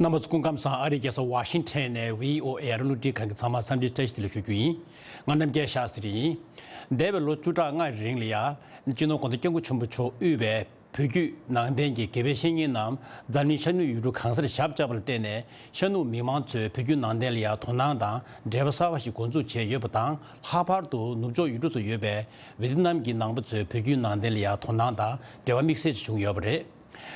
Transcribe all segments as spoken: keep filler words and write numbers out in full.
རྣམ་པ་ཚོ་སྐུ་ཁམས་བཟང་། ཨ་རིའི་རྒྱལ་ས་ཝ་ཤིང་ཊོན་ནས་བྷི་ཨོ་ཨེ་ཨ་རི་རླུང་འཕྲིན་ཁང་གི་ཚང་མར་འཚམས་འདྲི་བཀྲ་ཤིས་བདེ་ལེགས་ཞུ་རྒྱུ་ཡིན། ང་རྣམ་རྒྱལ་ཤཱ་སྟྲི་ཡིན། འདས་པའི་ལོ་བཅུ་ཕྲག་ལྔའི་རིང་ལ་ཡ། སྤྱི་ནོར་༸གོང་ས་༸སྐྱབས་མགོན་ཆེན་པོ་མཆོག་དབུས་པའི་བོད་བརྒྱུད་ནང་བསྟན་གྱི་དགེ་བའི་བཤེས་གཉེན་རྣམས་འཛམ་གླིང་ཤར་ནུབ་ཡུལ་གྲུ་གང་སར་ཞབས་བཅགས་པ་ལ་བརྟེན་ནས། ཤར་ནུབ་མི་མང་ཚོས་བོད་བརྒྱུད་ནང་བསྟན་ལ་ཡ་དོ་སྣང་དང་འབྲེལ་བ་གསར་བ་ཞིག་འགོ་འཛུགས་བྱས་ཡོད་པ་དང་། ལྷག་པར་དུ་ནུབ་ཕྱོགས་ཡུལ་གྲུ་སུ་ཡོད་པའི་ཝེ་ཏི་ནམ་གྱི་ནང་པ་ཚོས་བོད་བརྒྱུད་ནང་བསྟན་ལ་ཡ་དོ་སྣང་དང་འབྲེལ་བ་དམིགས་བསལ་ཞིག་བྱུང་ཡོད་པ་རེད།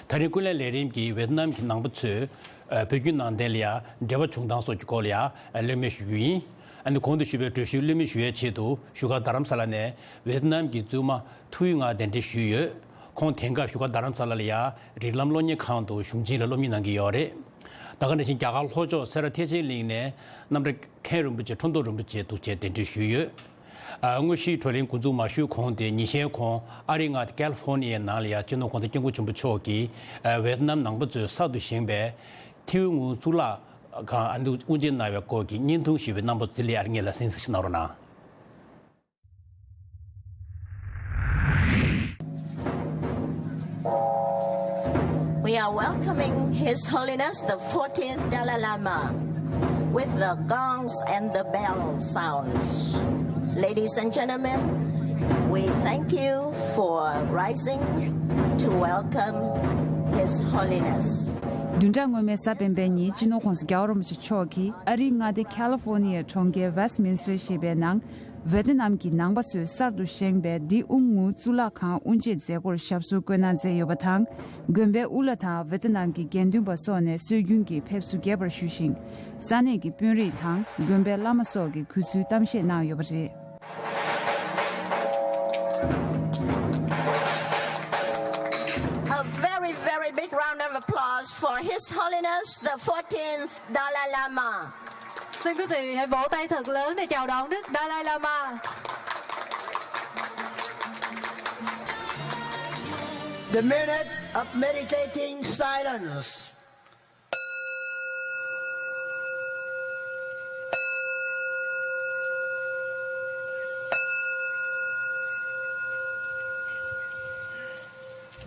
ད་རིང་ཀུན་གླེང་ལས་རིམ་གྱིས་ཝེ་ཏི་ནམ་གྱི་ནང་པ་ཚོས་བོད་བརྒྱུད་ནང་བསྟན་ལ་ཡ་འབྲེལ་བ་བྱུང་སྟངས་སོགས་ཀྱི་སྐོར་ལ་ཡ་གླེང་མོལ་ཞུ་རྒྱུ་ཡིན། ཨ་ནི་གོང་དུ་ཞུས་པའི་འགྲོ་གཞི་གླེང་མོལ་ཞུ་ཡའི་ཆེད་དུ་བཞུགས་སྒར་རྡ་རམ་ས་ལ་ནས་ཝེ་ཏི་ནམ་གྱི་བཙུན་མ་ཐུའུ་ཡུས་ང་གདན་འདྲེན་ཞུས་ཡོད། ཁོང་དེང་སྐབས་བཞུགས་སྒར་རྡ་རམ་ས་ལ་ལ་ཡ་རིགས་ལམ་སློབ་གཉེར་ཁང་དུ་གཞུང་ཆེན་ལ་སློབ་གཉེར་གནང་གི་ཡོད་རེད། ད་ག་ནང་བཞིན་རྒྱ་གར་ལྷོ་ཕྱོགས་སེ་ར་ཐེག་ཆེན་གླིང་ནས་རྣམ་གྲྭ་མཁན་རིན་པོ་ཆེ་ཁྲོམ་ཐོག་རིན་པོ་ཆེ་ཐུགས་རྗེ་གདན་འདྲེན་ཞུས་ཡོད། ཨ། དངོས་གཞིའི་བགྲོ་གླེང་འགོ་འཛུགས་མ་ཞུས་གོང་དེ་ཉིན་ཤས་གོང་ཨ་རིའི་མངའ་སྡེ་ཀལ་ཧྥོར་ནི་ཡའི་ནང་ལ་ཡ་སྤྱི་ནོར་༸གོང་ས་༸སྐྱབས་མགོན་ཆེན་པོ་མཆོག་གིས་ཝེ་ཏི་ནམ་ནང་པ་ཚོས་གསར་དུ་བཞེངས་པའི་ཐེའུ་ངུའུ་གཙུག་ལག་ཁང་ཨ་ནི་དབུ་འབྱེད་གནང་བའི་སྐོར་གྱི་བརྙན་ཐུང་ཞིག་ཡོད་པའི་རྣམ་པ་ཚོ་དེ་ལ་ཡ་ངེད་ལ་གསན་གཟིགས་ཤིག་གནང་རོགས་གནང་། We are welcoming His Holiness the fourteenth Dalai Lama with the gongs and the bell sounds. Ladies and gentlemen, we thank you for rising to welcome His Holiness. བདུན་ཕྲག་སྔོན་མའི་གཟའ་སྤེན་པའི་ཉིན་སྤྱི་ནོར་༸གོང་ས་༸རྒྱལ་བ་རིན་པོ་ཆེ་མཆོག་གིས་ཨ་རིའི་མངའ་སྡེ་ཁ་ལི་ཧྥོར་ནི་ཡའི་གྲོང་ཁྱེར་ཝེ་སི་མིན་སི་ཊར་ཞེས་པའི་ནང་། ཝེ་ཏི་ནམ་གྱི་ནང་པ་ཚོས་གསར་དུ་བཞེངས་པའི་དྷི་ཨུན་ངུའུ་གཙུག་ལག་ཁང་དབུ་འབྱེད་མཛད་སྒོར་ཞབས་སོར་བཀོད་གནང་མཛད་ཡོད་པ་དང་། དགོན་པའི་དབུ་བླ་དང་ཝེ་ཏི་ནམ་གྱི་དགེ་འདུན་པ་སོགས་ནས་སྲོལ་རྒྱུན་གྱི་ཕེབས་བསུ་རྒྱས་པར་ཞུས་ཤིང་། ས་གནས་ཀྱི་དཔོན་རིགས་དང་དགོན་པའི་བླ་མ་སོགས་ཀྱིས་གུས་བསུའི་གཏམ་བཤད་གནང་ཡོད་པ་རེད། A very, very big round of applause for His Holiness the fourteenth Dalai Lama. Xin quý vị hãy vỗ tay thật lớn để chào đón Đức Dalai Lama. The minute of meditating silence.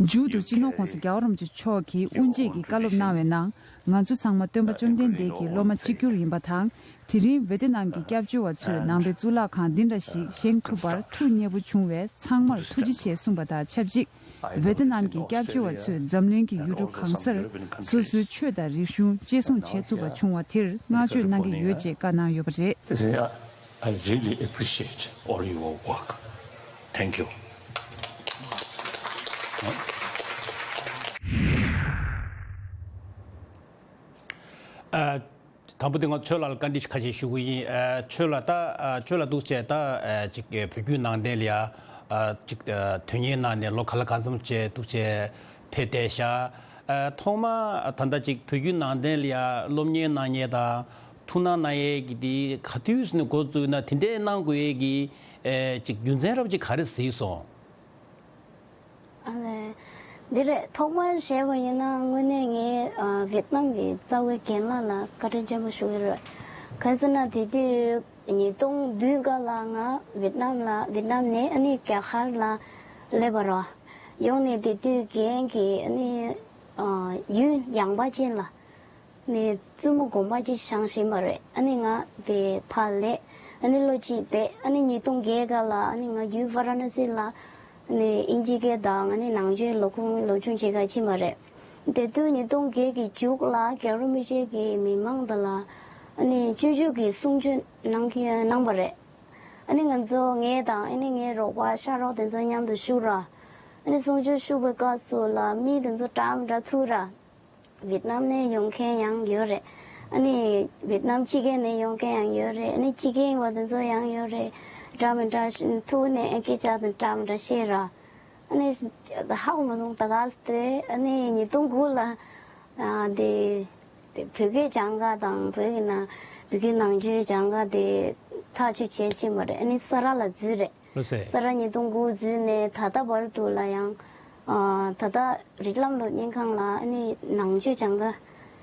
མཇུག་ཏུ་སྤྱི་ནོར་༸གོང་ས་༸རྒྱལ་བ་རིན་པོ་ཆེ་མཆོག་གིས་དབུ་འབྱེད་ཀྱི་བཀའ་སློབ་གནང་བའི་ནང་། ང་ཚོ་ཚང་མ་སྟོན་པ་བཅོམ་ལྡན་འདས་ཀྱི་སློབ་མ་གཅིག་གྱུར་ཡིན་པ་དང་། དེ་རིང་ཝེ་ཏི་ནམ་གྱི་སྐྱབས་བཅོལ་བ་ཚོས་ནང་པའི་གཙུག་ལག་ཁང་འདི་འདྲ་ཞིག་བཞེངས་ཐུབ་པར་ཐུགས་མཉེས་པོ་བྱུང་བས་ཚང་མར་ཐུགས་རྗེ་ཆེ་གསུངས་པ་དང་ཆབས་ཅིག་ཝེ་ཏི་ནམ་གྱི་སྐྱབས་བཅོལ་བ་ཚོས་འཛམ་གླིང་གི་ཡུལ་གྲུ་གང་སར་སོ་སོའི་ཆོས་དང་རིག་གཞུང་གཅེས་སྲུང་བྱེད་ཐུབ་པ་བྱུང་བ་དེར་བསྔགས་བརྗོད་གནང་གི་ཡོད་ཅེས་བཀའ་གནང་ཡོད་པ་རེད། I really appreciate all your work. Thank you. དང་པོ་དེ་ང་ཆོས་ལགས་ལ་བཀའ་འདྲི་ཁ་ཤས་ཞུ་གི་ཡིན། ཆོས་ལགས་ད་ཆོས་ལགས་འདུག་བྱས་ད་ཅིག་བོད་བརྒྱུད་ནང་བསྟན་ལ་ཡ་ཅིག་དོན་གཉེར་གནང་ནས་ལོ་ག་ལ་ག་ཙམ་བྱས་འདུག་བྱས་ཕེབས་བསྡད་ཤག་ཐོག་མ་ད་ལྟ་ཅིག་བོད་བརྒྱུད་ནང་བསྟན་ལ་ཡ་སློབ་གཉེར་གནང་མཁན་དང་ཐུགས་སྣང་གནང་ཡས་ཀྱི་དེ་ག་དུས་ནས་འགོ་བཙུགས་ན་དེ་འདྲས་གནང་དགོས་ཡས་ཀྱི་ཅིག་རྒྱུ་མཚན་རབ་ཅིག་ག་རེ་གཟིགས་སོང་། ཨ་ལས། འདི་རེད། ཐོག་མར་བཤད་པ་ཡིན་ན་དངོས་གནས་ངས་ཨ་ཝེད་ནམ་གྱི་རྩ་བའི་རྒན་ལགས་ལ་བཀའ་དྲིན་ཆེན་པོ་ཞུ་གི་རེད། ག་ཟེར་ན་དེ་དུས་ཉིས་སྟོང་བདུན་སྐབས་ལ་ང་ཝེད་ནམ་ལ་ཝེད་ནམ་ནས་ཨ་ནི་རྒྱ་གར་ལ་སླེབས་པ་རེད། ཡོང་ནས་དེ་དུས་རྒན་གྱིས་ཨ་ནི་ཨ་ཡུལ་ཡངས་པ་ཅན་ལ། ནས་བཙུན་མོ་དགོན་པ་ཅིག་བཞེངས་བཞིན་པ་རེད། ཨ་ནི་ང་དེ་ཕར་སླེབས། ཨ་ནི་ལོ་གཅིག་བསྡད། ཨ་ནི་ཉིས་སྟོང་བརྒྱད་སྐབས་ལ་ཨ་ནི་ང་ཡུལ་ཧྥ་རན་སི་ལ་ནས་དབྱིན་ཇི་སྐད་དང་ཨ་ནི་ནང་ཆོས་སློབ་ཁུངས་སློབ་སྦྱོང་བྱེད་གར་ཕྱིན་པ་རེད། དེ་དུས་ཉིས་སྟོང་བརྒྱད་ཀྱི་མཇུག་ལ་རྒྱལ་བ་རིན་པོ་ཆེ་གིས་མི་མང་དག་ལ་ཨ་ནི་སྤྱོད་འཇུག་གི་གསུང་ཆོས་གནང་གནང་པ་རེད། ཨ་ནི་ང་ཚོ་ངས་དང་ཨ་ནི་ངའི་རོགས་པ་ཤག་རོགས་དེ་ཚོ་མཉམ་དུ་བཞུགས་ར། ཨ་ནི་གསུང་ཆོས་ཞུ་བའི་སྐབས་སུ་ལ་མི་དེ་ཚོ་འདྲ་མི་འདྲ་ཐུག་ར། ཝེད་ནམ་ནས་ཡོང་མཁན་ཡང་ཡོད་རེད། ཨ་ནི་ཝེད་ནམ་ཕྱི་རྒྱལ་ནས་ཡོང་མཁན་ཡང་ཡོད་རེད། ཨ་ནི་ཕྱི་རྒྱལ་བ་དེ་ཚོ་ཡང་ཡོད་རེད། འདྲ་མི་འདྲ་ཐུག་ནས་སྐད་ཆ་དང་འདྲ་མི་འདྲ་བཤད་ར། ཨ་ནི་ཧ་གོ་མ་སོང་ད་ག་ཟེ་རེད། ཨ་ནི་ཉིས་སྟོང་དགུ་ལ་ཨ་དེ་དེ་བོད་སྐད་སྦྱང་ག་དང་བོད་ཀྱི་ནང་བོད་ཀྱི་ནང་ཆོས་སྦྱང་ག་དེ་ཐག་གཅོད་བྱས་ཕྱིན་པ་རེད། ཨ་ནི་ས་ར་ལ་འཛུལ་རེད། ལགས་སེ། ས་ར་ཉིས་སྟོང་དགུ་འཛུལ་ནས་ད་ལྟ་བར་དུ་ལ་ཡང་ཨ་ད་ལྟ་རིགས་ལམ་སློབ་གཉེར་ཁང་ལ་ཨ་ནི་ནང་ཆོས་སྦྱང་ག་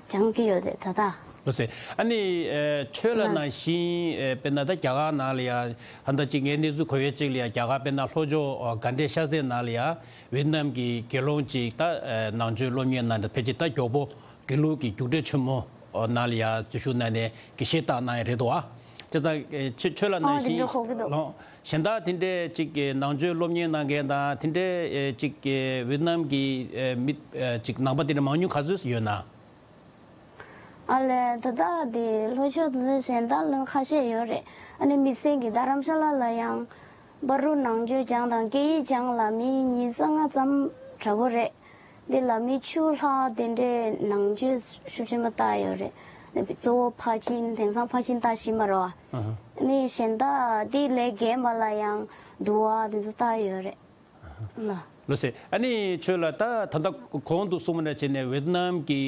སྦྱང་གི་ཡོད་རེད་ད་ལྟ། ལགས་སེ། ཨ་ནི་ཨ་ཆོས་ལ་ལགས། ནང་བཞིན་ཨ་དཔེར་ན་ད་རྒྱ་གར་ནང་ལ་ཡ་ཧ་ད་ཅིག་ངའི་གནས་ཚུལ་གོ་ཡས་ཅིག་ལ་ཡ་རྒྱ་གར་དཔེར་ན་ལྷོ་ཕྱོགས་ཨ་དགའ་ལྡན་ཤར་རྩེ་ནང་ལ་ཡ་ཝེད་ནམ་གྱི་དགེ་སློང་ཅིག་ད་ཨ་ནང་ཆོས་སློབ་གཉེར་གནང་ནས་ཕལ་ཆེར་ད་མགྱོགས་པོ། དགེ་ལུགས་ཀྱི་རྒྱུགས་སྤྲོད་ཆེན་མོ་ནང་ལ་ཡ་འཛུལ་ཞུགས་གནང་ནས་དགེ་བཤེས་རྟགས་གནང་ཡ་རེད་དོ། བྱས་ཙང་ཁྱོད་ཁྱོད་ལ་ནང་བཞིན་ལོ་གཞན་དག་དེ་འདྲའི་ཅིག་ནང་ཆོས་སློབ་གཉེར་གནང་མཁན་དང་དེ་འདྲའི་ཅིག་ཝེ་ཏི་ནམ་གྱི་མི་ཅིག་ནང་པ་དེ་འདྲ་མང་ཉུང་ག་ཚོད་ཡོད་ན། ཨ་ལས་ད་ལྟ་དེ་ལྷོ་ཕྱོགས་དེ་ཚོ་གཞན་དག་ལོན་ཁ་ཤས་ཡོད་རེད། ཨ་ནི་དམིགས་བསལ་གྱི་རྡ་རམ་ཤ་ལ་ལ་ཡང་བར་རུ་ནང་ཆོས་སྦྱངས་དང་སྐད་ཡིག་སྦྱངས་ལ་མི་ཉིས་རྩ་ལྔ་ཙམ་འདྲ་པོ་རེད། འདི་ལ་མི་བཅུ་ལྷག་དེ་འདྲའི་ནང་ཆོས་ཤུགས་ཆེན་པོ་བལྟ་ཡོད་རེད། གཙོ་བོ་ཕར་ཕྱིན་དེང་སང་ཕར་ཕྱིན་བལྟ་བཞིན་པ་རེད་བ། ཨ་ནི་གཞན་དག་དེ་ལས་རྒན་པ་ལ་ཡང་འདུལ་བ་དེ་ཚོ་བལྟ་ཡོད་རེད། ལ། ལགས་སེ། ཨ་ནི་ཁྱོད་ལ་ད་ད་ལྟ་གོང་དུ་གསུངས་པ་ནང་བཞིན་ནས་ཝེ་ཏི་ནམ་གྱི་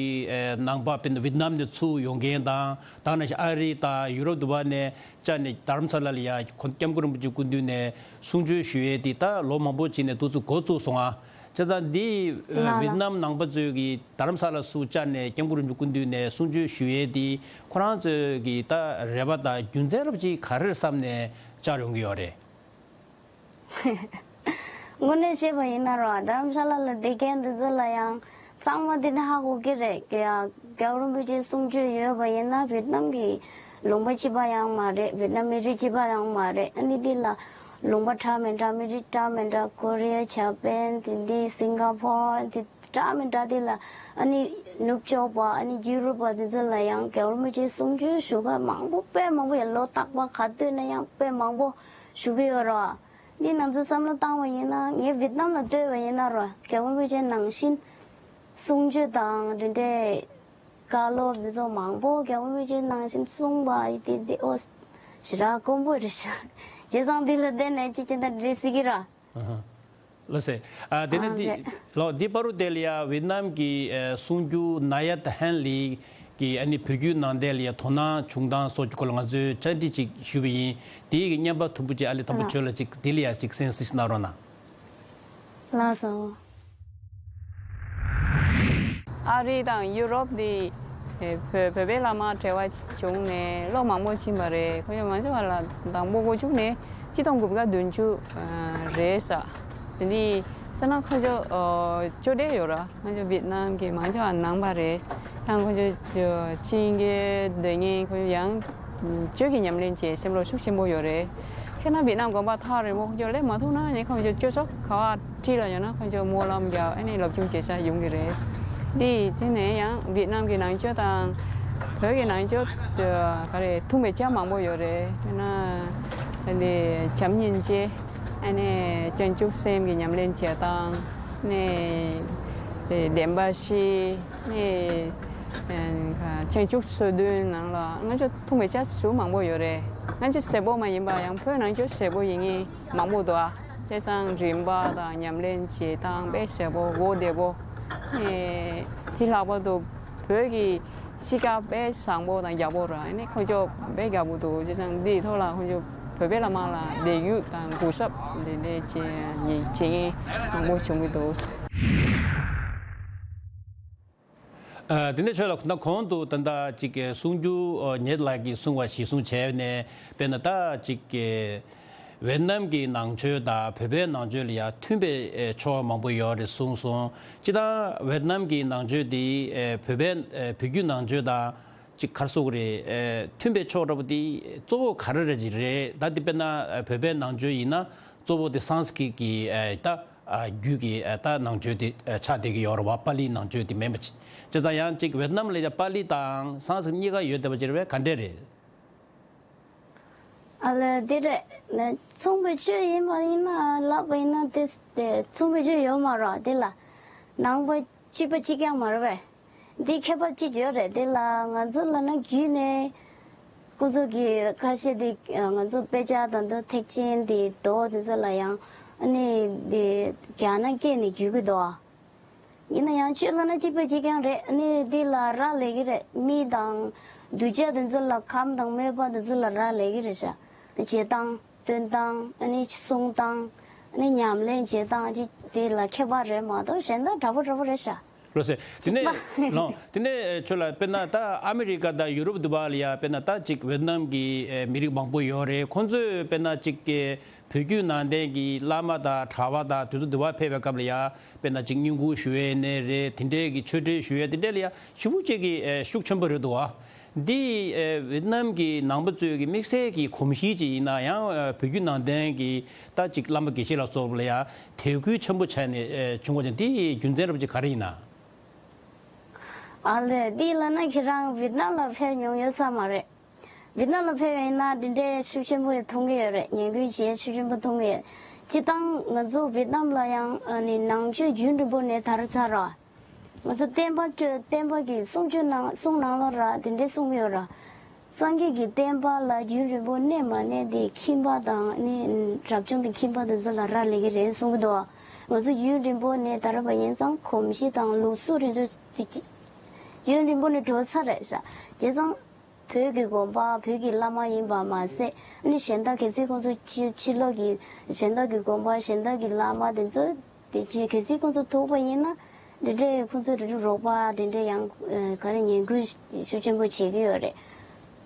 ནང་པ་དཔེར་ན་ཝེ་ཏི་ནམ་ནས་ཚུར་ཡོང་མཁན་དང་ད་ནང་བཞིན་ཨ་རི་དང་ཡུ་རོབ་དུ་བ་ནས་བཅར་ནས་རྡ་རམ་ས་ལ་ལ་ཡ་ཁོང་སྐྱབས་མགོན་རིན་པོ་ཆེ་སྐུ་མདུན་ནས་གསུང་ཆོས་ཞུ་ཡས་དེ་ད་ལོ་མང་པོ་ཅིག་ནས་འདུག་ཚུལ་འགོ་བཙུགས་སོང་ཨ། བྱས་ཙང་འདི་ལགས་ལགས། ཝེ་ཏི་ནམ་ནང་པ་ཚོས་ཀྱི་རྡ་རམ་ས་ལ་ཚུར་བཅར་ནས་སྐྱབས་མགོན་རིན་པོ་ཆེ་སྐུ་མདུན་ནས་གསུང་ཆོས་ཞུ་ཡས་དེ་ཁོ་རང་ཚོས་ཀྱི་ད་རེ་བ་དང་རྒྱུ་མཚན་རབ་ཅིག་ག་རེར་བསམ་ནས་བཅར་ཡོང་གི་ཡོད་རེད། དངོས་གནས་བཤད་པ་ཡིན་ན་རོ་རྡ་རམ་ཤ་ལ་ལ་བསྡད་མཁན་འདི་ཚོ་ལ་ཡང་གཙང་མ་འདི་ནི་ཧ་གོ་གི་རེད། ཡ་རྒྱལ་བ་རིན་པོ་ཆེའི་གསུང་ཆོས་ཡོད་པ་ཡིན་ན་ཝེ་ཏི་ནམ་གྱི་ལུང་པ་གཅིག་པ་ཡང་མ་རེད། ཝེ་ཏི་ནམ་མི་རིགས་གཅིག་པ་ཡང་མ་རེད། ཨ་ནི་འདི་ལ་ལུང་པ་འདྲ་མི་འདྲ་མི་རིགས་འདྲ་མི་འདྲ་ཀོ་རི་ཡ་ཇ་པན་དེ་འདི་སིང་ག་ཕོར་དེ་འདྲ་མི་འདྲ་དེ་ལ་ཨ་ནི་ནུབ་ཕྱོགས་པ་ཨ་ནི་ཡུ་རོབ་པ་དེ་ཚོ་ལ་ཡང་རྒྱལ་བ་རིན་པོ་ཆེའི་གསུང་ཆོས་ཞུ་མཁན་མང་པོ་དཔེ་མང་པོ་ཡོད། ལོ་རྟག་པར་ག་དུས་ན་ཡང་དཔེ་མང་པོ་ཞུ་གི་ཡོད་རེད། འདི་ང་ཚོས་བསམ་བློ་བཏང་བ་ཡིན་ན་ངས་ཝེ་ཏི་ནམ་ལ་ལྟོས་པ་ཡིན་ན་རོ་རྒྱལ་བ་རིན་པོ་ཆེ་ནང་བཞིན་གསུང་ཆོས་དང་དེ་འདྲའི་བཀའ་སློབ་འདི་ཚོ་མང་པོ་རྒྱལ་བ་རིན་པོ་ཆེ་ནང་བཞིན་གསུངས་པ་ཡིན་ཏེ་འདི་ཨོ་ཞེ་དྲག་དཀོན་པོ་རེད་ཤག་བྱས་ཙང་འདི་ལ་བརྟེན་ནས་ཅི་ཅི་འདྲ་འདྲ་སྲིད་ཀྱི་ར། ལགས་སེ། ཨ་དེ་ནས་ཨ་འདི་རེད། ལོ་འདི་བར་དུ་དེ་ལ་ཡ་ཝེ་ཏི་ནམ་གྱི་ཨ་གསུང་སྒྱུར་ནཱ་ཡ་ཏ་ཧན་ལི་གི་ཨ་ནི་བོད་བསྒྱུར་ནང་དོན་ལ་ཡ་དོ་སྣང་བྱུང་སྟངས་སོགས་ཀྱི་སྐོར་ལ་ང་ཚོས་བཅར་འདྲི་ཅིག་ཞུས་པ་ཡིན། དེའི་གི་བརྙན་པར་ཐུམ་བུ་ཅིག་ཨ་ལས་དང་པོ་ཨ་ཁྱོད་ལ་ཅིག་དེ་ལ་ཡ་ཅིག་གསན་གཟིགས་གནང་རོགས་གནང་། ལགས་སོ། ཨ་རི་དང་ཡུ་རོབ་འདི་བོད་བོད་པའི་བླ་མ་འབྲེལ་བ་བྱུང་ནས་ལོ་མང་པོ་ཕྱིན་པ་རེད། ཁོ་ཚོ་མང་ཆེ་བ་ལ་དང་པོ་འགོ་བཙུགས་ནས་གཅིག་སྟོང་དགུ་བརྒྱ་བདུན་ཅུ་རེད་ས། དེ་འདི་ས་ན་ཁོ་ཚོ་ཅོ་འདྲེ་ཡོད་ར། ང་ཚོ་ཝེ་ཏི་ནམ་གྱི་མང་ཆེ་བ་ནང་པ་རེད། ཡང་ཁོ་ཚོ་ཕྱི་རྒྱལ་སྡོད་མཁན་ཁོ་ཚོ་ཡང་ཆོས་ཀྱི་ཉམས་ལེན་བྱེད་སེམས་ལོ་ཤུགས་ཆེན་པོ་ཡོད་རེད། ཁྱེད་རང་ཝེ་ཏི་ནམ་དགོན་པ་ཐག་རིང་པོ་ཁོ་ཚོ་སླེབས་མ་ཐུབ་ན་ནི་ཁོ་ཚོ་ཆོས་ཕྱོགས་ག་བ་ཁྲིད་ལ་ཡོད་ན་ཁོ་ཚོ་སྨོན་ལམ་རྒྱག་ཨ་ནི་སློབ་སྦྱོང་བྱེད་ས་ཡོང་གི་རེད། འདི་དེ་ནས་ཡང་ཝེ་ཏི་ནམ་གྱི་ནང་ཆོས་དང་བོད་ཀྱི་ནང་ཆོས་ག་རེ་མཐུན་པའི་ཆ་མང་པོ་ཡོད་རེད། དཔེར་ན་འདི་བྱམས་སྙིང་རྗེ། ཨ་ནི་བྱང་ཆུབ་སེམས་ཀྱི་ཉམས་ལེན་བྱེད་སྟངས། ནས་བདེན་པ་བཞི། ནས་བྱང་ཆུབ་སོ་བདུན་ནང་ལ་ང་ཚོ་མཐུན་པའི་ཆ་ཞེ་མང་པོ་ཡོད་རེད། ང་ཚོ་ཟེར་པོ་མ་ཡིན་པ་ཡང་བོད་ནང་ཆོས་ཟེར་པོ་ཡིན་མཁན་མང་པོ་འདུག་ཨ། བྱས་ཙང་རིམ་པ་དང་ཉམས་ལེན་བྱེད་སྟངས་དཔེ་ཟེར་པོ་གོ་བདེ་པོ། ནས་དེ་ལྷག་པར་དུ་བོད་ཀྱི་གཤིས་ཀ་དཔེ་བཟང་པོ་དང་རྒྱགས་པོ་ར། ཨ་ནི་ཁོང་ཚོ་དཔེ་རྒྱགས་པོ་འདུག་བྱས་ཙང་འདིའི་ཐོག་ལ་ཁོང་ཚོ་བོད་པའི་བླ་མ་ལ་དད་གུས་དང་གུས་ཞབས་འདི་འདྲའི་བྱེད་བྱེད་མཁན་མང་པོ་བྱུང་གི་འདུག་ཨ་དེ་ནས་ཁྱོད་ལ་ད་གོང་དུ་ད་ལྟ་ཅིག་གསུང་རྒྱུ་ཉེ་ལགས་ཀྱིས་གསུང་བ་གཞིར་བཟུང་བྱས་ནས་དཔེར་ན་ད་ཅིག་ཝེ་ཏི་ནམ་གྱི་ནང་ཆོས་དང་བོད་པའི་ནང་ཆོས་ལ་ཡང་མཐུན་པའི་ཕྱོགས་མང་པོ་ཡོད་རེད་གསུངས་སོང་། སྤྱིར་བཏང་ཝེ་ཏི་ནམ་གྱི་ནང་ཆོས་དེ་བོད་པའི་བོད་བརྒྱུད་ནང་ཆོས་དང་ཅིག་ག་རེ་ཟེར་དགོས་རེད། མཐུན་པའི་ཕྱོགས་འདྲ་པོ་དེ་གཙོ་བོ་ག་རེ་རེད་ཅིག་རེད། ད་དེ་དཔེར་ན་བོད་པའི་ནང་ཆོས་ཡིན་ན་གཙོ་བོ་དེ་སཾ་སྐྲྀཏ་གི་ད་རྒྱུད་ཀྱི་ད་ནང་ཆོས་དེ་ཆགས་བསྡད་ཀྱི་ཡོད་རེད་བ། པཱ་ལིའི་ནང་ཆོས་དེ་མིན་པ་ཅིག་བྱས་ཙང་ཡང་ཅིག་ཝེ་ཏི་ནམ་ལ་ཡང་པཱ་ལི་དང་སཾ་སྐྲྀཏ་གཉིས་ཀ་ཡོད་བསྡད་པ་ཅིག་རེད་པས། ག་འདྲས་རེད། ཨ་ལས་དེ་རེད། མཚུངས་པའི་ཆོས་ཡིན་པ་ཡིན་ན་ལབ་པ་ཡིན་ན་དེ་དེ་མཚུངས་པའི་ཆོས་ཡོད་མ་རེད་དེ་ལ། ནང་པ་གཅིག་པ་གཅིག་རྐྱང་མ་རེད་པས། འདི་ཁྱད་པར་གཅིག་ཡོད་རེད་དེ་ལ། ང་ཚོ་ལབ་ན་བརྒྱུད་ནས་ཁོ་ཚོ་གི་ཁ་ཤས་དེ་ང་ཚོ་དཔེ་ཆ་དང་དུ་ཐེག་ཆེན་དེ་མདོ་དེ་ཚོ་ལ་ཡང་ཨ་ནི་དེ་རྒྱ་ནག་སྐད་ནས་བརྒྱུད་གི་འདུག་ཨ། ཡིན་ན་ཡང་ཆོས་ལབ་ན་གཅིག་པ་གཅིག་རྐྱང་རེད། ཨ་ནི་འདི་ལ་རག་ལས་ཀྱི་རེད། མི་དང་གདུལ་བྱ་དེ་ཚོ་ལ་ཁམས་དང་མོས་པ་དེ་ཚོ་ལ་རག་ལས་ཀྱི་རེད་ཤག་བྱེད་སྟངས་སྟོན་སྟངས་ཨ་ནི་གསུང་སྟངས་ཨ་ནི་ཉམས་ལེན་བྱེད་སྟངས་ཅིག་དེ་ལ་ཁྱད་པར་རེད་མ་གཏོགས་གཞན་དག་འདྲ་པོ་འདྲ་པོ་རེད་ཤག་ལགས་སེ། དེ་ནས་ལགས་དེ་ནས་ཁྱོད་ལ་དཔེར་ན་ད་ཨ་མི་རི་ཀ་དང་ཡུ་རོབ་དུ་བ་ལ་ཡ་དཔེར་ན་ད་ཅིག་ཝེ་ཏི་ནམ་གྱི་ཨེ་མི་རིགས་མང་པོ་ཡོད་རེད། ཁོང་ཚོས་དཔེར་ན་ཅིག་གི་བོད་བརྒྱུད་ནང་བསྟན་གྱི་བླ་མ་དང་གྲྭ་པ་དང་དེ་ཚོ་དུ་བ་ཕེབས་པའི་སྐབས་ལ་ཡ་དཔེར་ན་ཅིག་བསྙེན་བཀུར་ཞུ་ཡས་ནས་རེད། དེ་འདྲའི་གི་ཆོས་འབྲེལ་ཞུ་ཡས་དེ་འདྲས་ལ་ཡ་ཞེ་པོ་ཅིག་གི་ཨེ་ཤུགས་ཆེན་པོ་རེད་འདུག་བ། འདི་ཨེ་ཝེ་ཏི་ནམ་གྱི་ནང་པ་ཚོའི་གི་དམིགས་བསལ་གྱི་གོམས་གཤིས་ཅིག་ཡིན་ན་ཡང་ཨེ་བོད་བརྒྱུད་ནང་བསྟན་གྱི་ད་ཅིག་བླ་མ་དགེ་བཤེས་ལ་སོགས་པ་ལ་ཡ་དད་གུས་ཆེན་པོ་བྱས་ནས་ཨེ་བྱུང་བ་ཅིག་འདི་རྒྱུ་མཚན་རབ་ཅིག་ག་རེ་ཡིན་ན། ཨ་ལས། འདི་ལ་ན་ཁྱེད་རང་ཝེ་ཏི་ནམ་ལ་ཕེབས་མྱོང་ཡོད་ས་མ་རེད། ཝེ་ཏི་ནམ་ལ་ཕེབས་ཡིན་ན་འདི་འདྲའི་ཤུགས་ཆེན་པོ་མཐོང་གི་ཡོད་རེད། ཉེས་སྐྱོན་བྱེད་ཤུགས་ཆེན་པོ་མཐོང་གི་ཡོད། སྤྱིར་བཏང་ང་ཚོ་ཝེ་ཏི་ནམ་ལ་ཡང་ཨ་ནི་ནང་ཆོས་རྒྱུན་རིང་པོ་ནས་དར་ཚར་ར། ང་ཚོ་བསྟན་པ་བཅོས་བསྟན་པ་གི་གསུང་ཆོས་ནང་གསུང་ནང་ལ་ར་དེ་འདྲའི་གསུང་གི་ཡོད་ར། སངས་རྒྱས་ཀྱི་བསྟན་པ་ལ་རྒྱུན་རིང་པོ་གནས་མ་གནས་དེ་ཁྱིམ་པ་དང་ནི་རབ་བྱུང་གི་ཁྱིམ་པ་དེ་ཚོ་ལ་རག་ལས་ཀྱི་རེད་གསུང་གི་འདུག་ང་ཚོ་རྒྱུན་རིང་པོ་ནས་དར་བ་ཡིན་ཙང་གོམས་གཤིས་དང་ལུགས་སྲོལ་རེ་ཚོ་དེ་རྒྱུན་རིང་པོ་ནས་འགྲོ་ཚར་རེད་ཤག་བྱས་ཙང་བོད་ཀྱི་དགོན་པ་བོད་ཀྱི་བླ་མ་ཡིན་པ་མ་ཟད་ནི་གཞན་དག་གལ་སྲིད་ཁོང་ཚོ་ཕྱི་ཕྱི་ལོགས་ཀྱི་གཞན་དག་གི་དགོན་པ་གཞན་དག་གི་བླ་མ་དེ་ཚོ། དེ་རྗེས་གལ་སྲིད་ཁོང་ཚོ་ཐུག་པ་ཡིན་ན་འདི་འདྲའི་ཁོང་ཚོ་རི་རུ་རོགས་པ་དེ་འདྲའི་ཡང་ཨ་ག་རེ་ཉེས་སྐྱོན་ཤུགས་ཆེན་པོ་བྱེད་ཀྱི་ཡོད་རེད།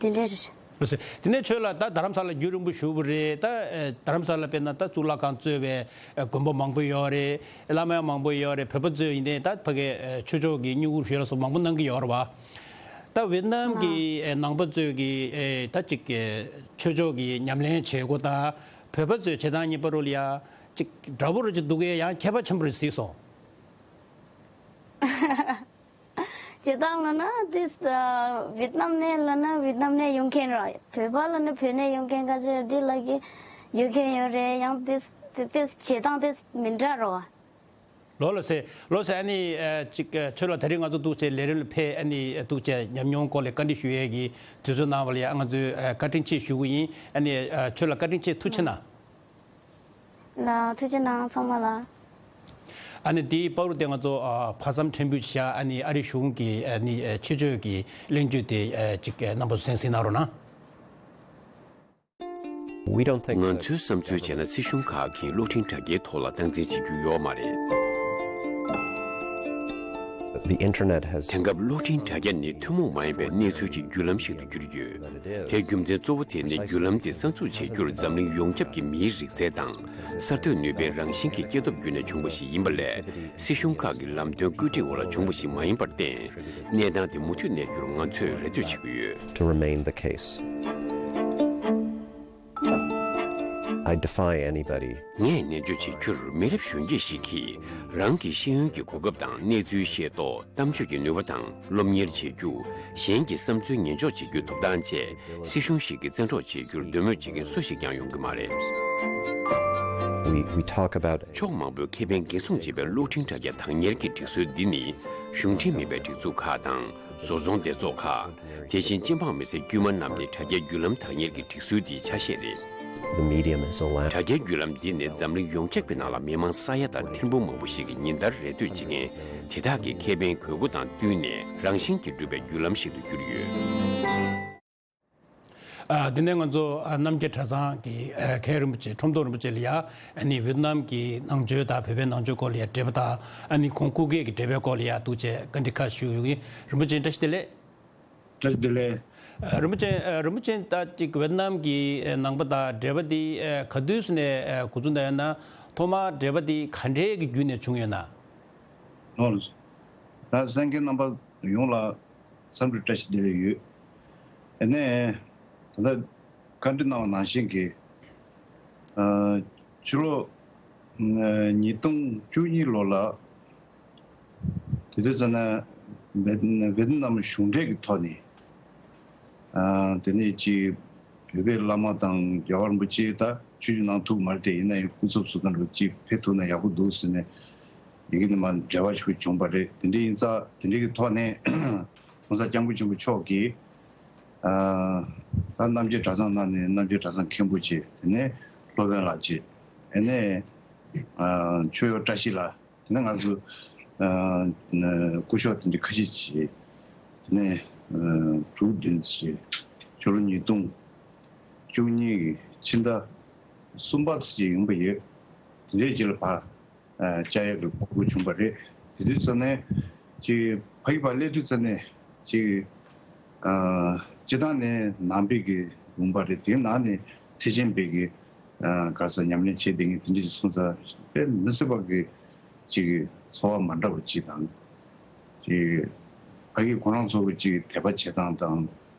དེ་འདྲའི་རེད། ལགས་སེ། དེ་ནས་ཁྱོད་ལ་ད་རྡ་རམ་ས་ལ་རྒྱུན་རིང་པོ་བཞུགས་པ་རེད། ད་ཨ་རྡ་རམ་ས་ལ་དཔེར་ན་ད་གཙུག་ལག་ཁང་གཙོས་པའི་ཨ་དགོན་པ་མང་པོ་ཡོད་རེད། བླ་མ་ཡང་མང་པོ་ཡོད་རེད། བོད་པ་ཚོས་ཡིན་ནའི་ད་ཕ་གི་ཨ་ཆོས་ཕྱོགས་ཀྱི་བསྙེན་བཀུར་ཞུ་ཡ་ལ་སོགས་མང་པོ་གནང་གི་ཡོད་རེད་བ། ད་ཝེ་ཏི་ནམ་གྱི་ཨ་ནང་པ་ཚོས་ཀྱི་ཨ་ད་ཅིག་ཨ་ཆོས་ཕྱོགས་ཀྱི་ཉམས་ལེན་བྱེད་སྒོ་དང་བོད་པ་ཚོས་བྱེད་སྟངས་གཉིས་པ་རུ་ལ་ཡ། ཅིག་འདྲ་པོ་རེད་ཅིག་འདུག་གས། ཡང་ཁྱད་པར་ཆེན་པོ་རེད་གཟིགས་སོང་། བྱེད་སྟངས་ལ་ན་དེ་ཝེ་ཏི་ནམ་ནས་ལ་ན་ཝེ་ཏི་ནམ་ནས་ཡོང་མཁན་ར། བོད་པ་ལ་ན་བོད་ནས་ཡོང་མཁན་ཁ་ཤས་འདི་ལ་གི་ཡོད་མཁན་ཡོད་རེད། ཡང་དེ་དེ་བྱེད་སྟངས་དེ་མི་འདྲ་རོ། ལོ་ལ་སེ་ལོ་སེ་ཨ་ནི་ཨ་ཅིག་ཨ་ཁྱོད་ལ་ད་རིང་ང་ཚོ་འདུག་བྱས་ལས་རིམ་ལ་ཕེབས་ཨ་ནི་འདུག་བྱས་ཉམས་མྱོང་སྐོར་ལ་བཀའ་འདྲི་ཞུ་ཡས་ཀྱི་དུས་ཚོད་གནང་བ་ལ་ཡ་ང་ཚོས་ཨ་བཀའ་དྲིན་ཆེ་ཞུ་གི་ཡིན། ཨ་ནི་ཨ་ཁྱོད་ལ་བཀའ་དྲིན་ཆེ་ཐུགས་ཆེ་གནང་། ལ་ཐུགས་རྗེ་གནང་ཚང་མ་ལ། ཨ་ནི་དེའི་པར་དེ་ང་ཚོ་ཨ་ཕ་བསམ་ཕྲན་བུ་བཞག་ཨ་ནི་ཨ་རི་གཞུང་གི་ཨ་ནི་ཨ་ཆོས་ཕྱོགས་ཀྱི་གླེང་བརྗོད་དེ་ཨ་ཅིག་ཨ་རྣམ་པ་ཚོ་གསན་གཟིགས་གནང་རོགས་གནང་། We don't think ང་ཚོའི་བསམ་ཚུལ་བྱས་ན་སྲིད་གཞུང་ཁག་གིས་གློག་འཕྲིན་དྲ་རྒྱའི་ཐོག་ལ་སྟངས་འཛིན་བྱེད་རྒྱུ་ཡོད་མ་རེད། The internet has དེང་སྐབས་གློག་འཕྲིན་དྲ་རྒྱ་ནི་ཐུན་མོང་མ་ཡིན་པའི་གནས་ཚུལ་གྱི་བརྒྱུད་ལམ་ཞིག་ཏུ་གྱུར་ཡོད། དེའི་རྒྱུ་མཚན་གཙོ་བོ་དེ་ནི་བརྒྱུད་ལམ་དེ་གསར་འཛུགས་བྱེད་རྒྱུར་འཛམ་གླིང་ཡོངས་ཁྱབ་ཀྱི་མིའི་རིག་རྩལ་དང་གསར་གཏོད་ནུས་པའི་རང་བཞིན་གྱི་སྐྱེ་སྟོབས་བརྒྱུད་ནས་བྱུང་བ་ཞིག་ཡིན་པ་ལས། སྲིད་གཞུང་ཁག་གི་ལམ་སྟོན་བཀོད་སྒྲིག་འོག་ལ་བྱུང་བ་ཞིག་མ་ཡིན་པར་བརྟེན། གནས་སྟངས་དེ་མུ་མཐུད་གནས་རྒྱུར་ང་ཚོས་རེ་ལྟོས་བྱེད་ཀྱི་ཡོད། To remain the case. I defy anybody. ངས་ནན་བརྗོད་བྱེད་རྒྱུར་མི་རབས་གཞོན་སྐྱེས་ཤིག་གིས་རང་གི་ཤེས་ཡོན་གྱི་གོ་སྐབས་དང་གནས་ཚུལ་ཤེས་རྟོགས། གཏམ་བརྗོད་ཀྱི་ནུས་པ་དང་སློབ་གཉེར་བྱེད་རྒྱུ། གཞན་གྱི་བསམ་ཚུལ་ཉན་འཇོག་བྱེད་རྒྱུའི་ཐོབ་ཐང་བཅས་སྲིད་གཞུང་ཞིག་གིས་བཙན་འཕྲོག་བྱེད་རྒྱུར་འདོད་མོས་བྱེད་མཁན་སུ་ཞིག་ཀྱང་ཡོང་གི་མ་རེད། We, we talk about ཕྱོགས་མང་པོའི་ཁེ་ཕན་འགན་སྲུང་བྱེད་པའི་གློག་འཕྲིན་དྲ་རྒྱ་བདག་གཉེར་གྱི་སྒྲིག་སྲོལ་འདི་ནི་གཞུང་འབྲེལ་མིན་པའི་སྒྲིག་འཛུགས་ཁག་དང་བཟོ་ཚོང་སྡེ་ཚོགས་ཁག་དེ་བཞིན་སྤྱི་འབངས་མི་སེར་དཀྱུས་མ་རྣམས་ནི་དྲ་རྒྱའི་བརྒྱུད་ལམ་བདག་གཉེར་གྱི་སྒྲིག་སྲོལ་འདིའི་ཆ་ཤས་རེད། The medium is a lamp. དྲ་རྒྱའི་བརྒྱུད་ལམ་འདི་ནི་འཛམ་གླིང་ཡོངས་ཁྱབ་ཀྱི་ནང་ལ་མི་མང་ས་ཡ་དང་ཐེར་འབུམ་མང་པོ་ཞིག་གིས་ཉིན་ལྟར་རེ་ལྟོས་བྱེད་མཁན་དེ་དག་གི་ཁེ་ཕན་དགོས་མཁོ་དང་བསྟུན་ནས་རང་བཞིན་གྱིས་གྲུབ་པའི་བརྒྱུད་ལམ་ཞིག་ཏུ་གྱུར་ཡོད། ཨ། དེ་ནས་ང་ཚོ་ཨ་རྣམ་རྒྱལ་གྲྭ་ཚང་གི་ཨ་མཁན་རིན་པོ་ཆེ་ཁྲོམ་ཐོག་རིན་པོ་ཆེ་ལ་ཡ་ཨ་ནི་ཝེ་ཏི་ནམ་གྱི་ནང་ཆོས་དང་བོད་པའི་ནང་ཆོས་སྐོར་ལ་ཡ་འབྲེལ་བ་དང་ཨ་ནི་ཁོང་སྐུ་སྒེར་གྱི་འབྲེལ་བའི་སྐོར་ལ་ཡ་འདུག་བྱས་བཀའ་འདྲི་ཁ་ཞུ་ཡོང་གི། རིན་པོ་ཆེ་བཀྲ་ཤིས་བདེ་ལེགས། བཀྲ་ཤིས་བདེ་ལེགས། ཨ། རིན་པོ་ཆེ། ཨ། རིན་པོ་ཆེ་ད་ཅིག་ཝེ་ཏི་ནམ་གྱི་ཨ་ནང་པ་དང་འབྲེལ་བ་འདི་ཨ་ག་དུས་སུ་ནས་ཨ་འགོ་བཙུགས་གནང་ཡོད་ན། ཐོག་མར་འབྲེལ་བ་འདི་ག་འདྲའི་གི་བརྒྱུད་ནས་བྱུང་ཡོད་ན། ལོ་ལ་སོ། ད་གསན་མཁན་རྣམ་པ་ཡོངས་ལ་འཚམས་འདྲི་བཀྲ་ཤིས་བདེ་ལེགས་ཡོད། ཨ་ནས་ད་ལྟ་བཀའ་འདྲི་གནང་བ་ནང་བཞིན་གྱི་ཨ་ཕྱི་ལོ་ཨ་ཉིས་སྟོང་བཅུ་གཉིས་ལོ་ལ། དེ་དུས་ཙམ་ན་ཝེ་ཝེ་ཏི་ནམ་གཞུང་འབྲེལ་གྱི་ཐོག་ནས། ཨ་དེ་ནས་ཅིག་བོད་པའི་བླ་མ་དང་རྒྱལ་བ་རིན་པོ་ཆེ་ད་ཆོས་ཞུ་གནང་ཐུབ་མ་རེད་དེ། ཡིན་ན་ཡང་སྐུ་ཚབ་སུ་དང་འགྲོ་ཅིག་ཕེབས་ཐུབ་ན་ཡག་པོ་འདུག་ཟེར་ནས་ཡི་གེ་ནས་མར་འབྲེལ་བ་ཞིག་བྱུང་པ་རེད། དེ་འདྲ་ཡིན་ཙང་དེ་འདྲའི་གི་ཐོག་ནས་༸གོང་ས་༸སྐྱབས་མགོན་ཆེན་པོ་མཆོག་གིས་ཨ་ད་རྣམ་རྒྱལ་གྲྭ་ཚང་ནང་ནས་རྣམ་རྒྱལ་གྲྭ་ཚང་མཁན་པོ་བྱས། དེ་ནས་སློབ་དཔོན་ལགས་བྱས། དེ་ནས་ཨ་ཆོས་གཡོག་བཀྲ་ཤིས་ལགས། དེ་ནས་ང་ཚོ་ཨ་སྐུ་ཞབས་དེ་འདྲ་ཁ་ཤས་བྱས། དེ་ནས་ཨ་དྲུག་བདུན་བྱས། ཕྱི་ལོ་ཉིས་སྟོང་བཅུ་གཉིས་ཀྱི་ཕྱི་ཟླ་གསུམ་པ་ཙམ་ཅིག་ཡིན་པ་ཡོད། དེ་འདྲའི་རྗེས་ལ་ཕར་ཨ་བཅར་ཡག་གི་གོ་སྐབས་བྱུང་བ་རེད། དེ་དུས་ཙམ་ནས་ ཅིག་ཕ་གི་ཕར་སླེབས་དུས་ཙ་ནས་ཅིག་ཨ་སྤྱི་བཏང་ནས་ནང་པའི་གི་ལུང་པ་རེད། དེའི་ནང་ནས་ཐེག་ཆེན་པའི་གི་ཨ་ག་ས་ཉམས་ལེན་བྱེད་བསྡད་མཁན་དེ་འདྲ་ཞིག་སོང་ཙང་དཔེ་མི་སྲིད་པ་གི་ཅིག་ཚོར་བ་མ་འདྲ་བ་ཅིག་དང་། ཅིག་ཕ་གི་ཁོ་རང་ཚོ་གི་ཅིག་དད་པ་བྱེད་སྟངས་དང་།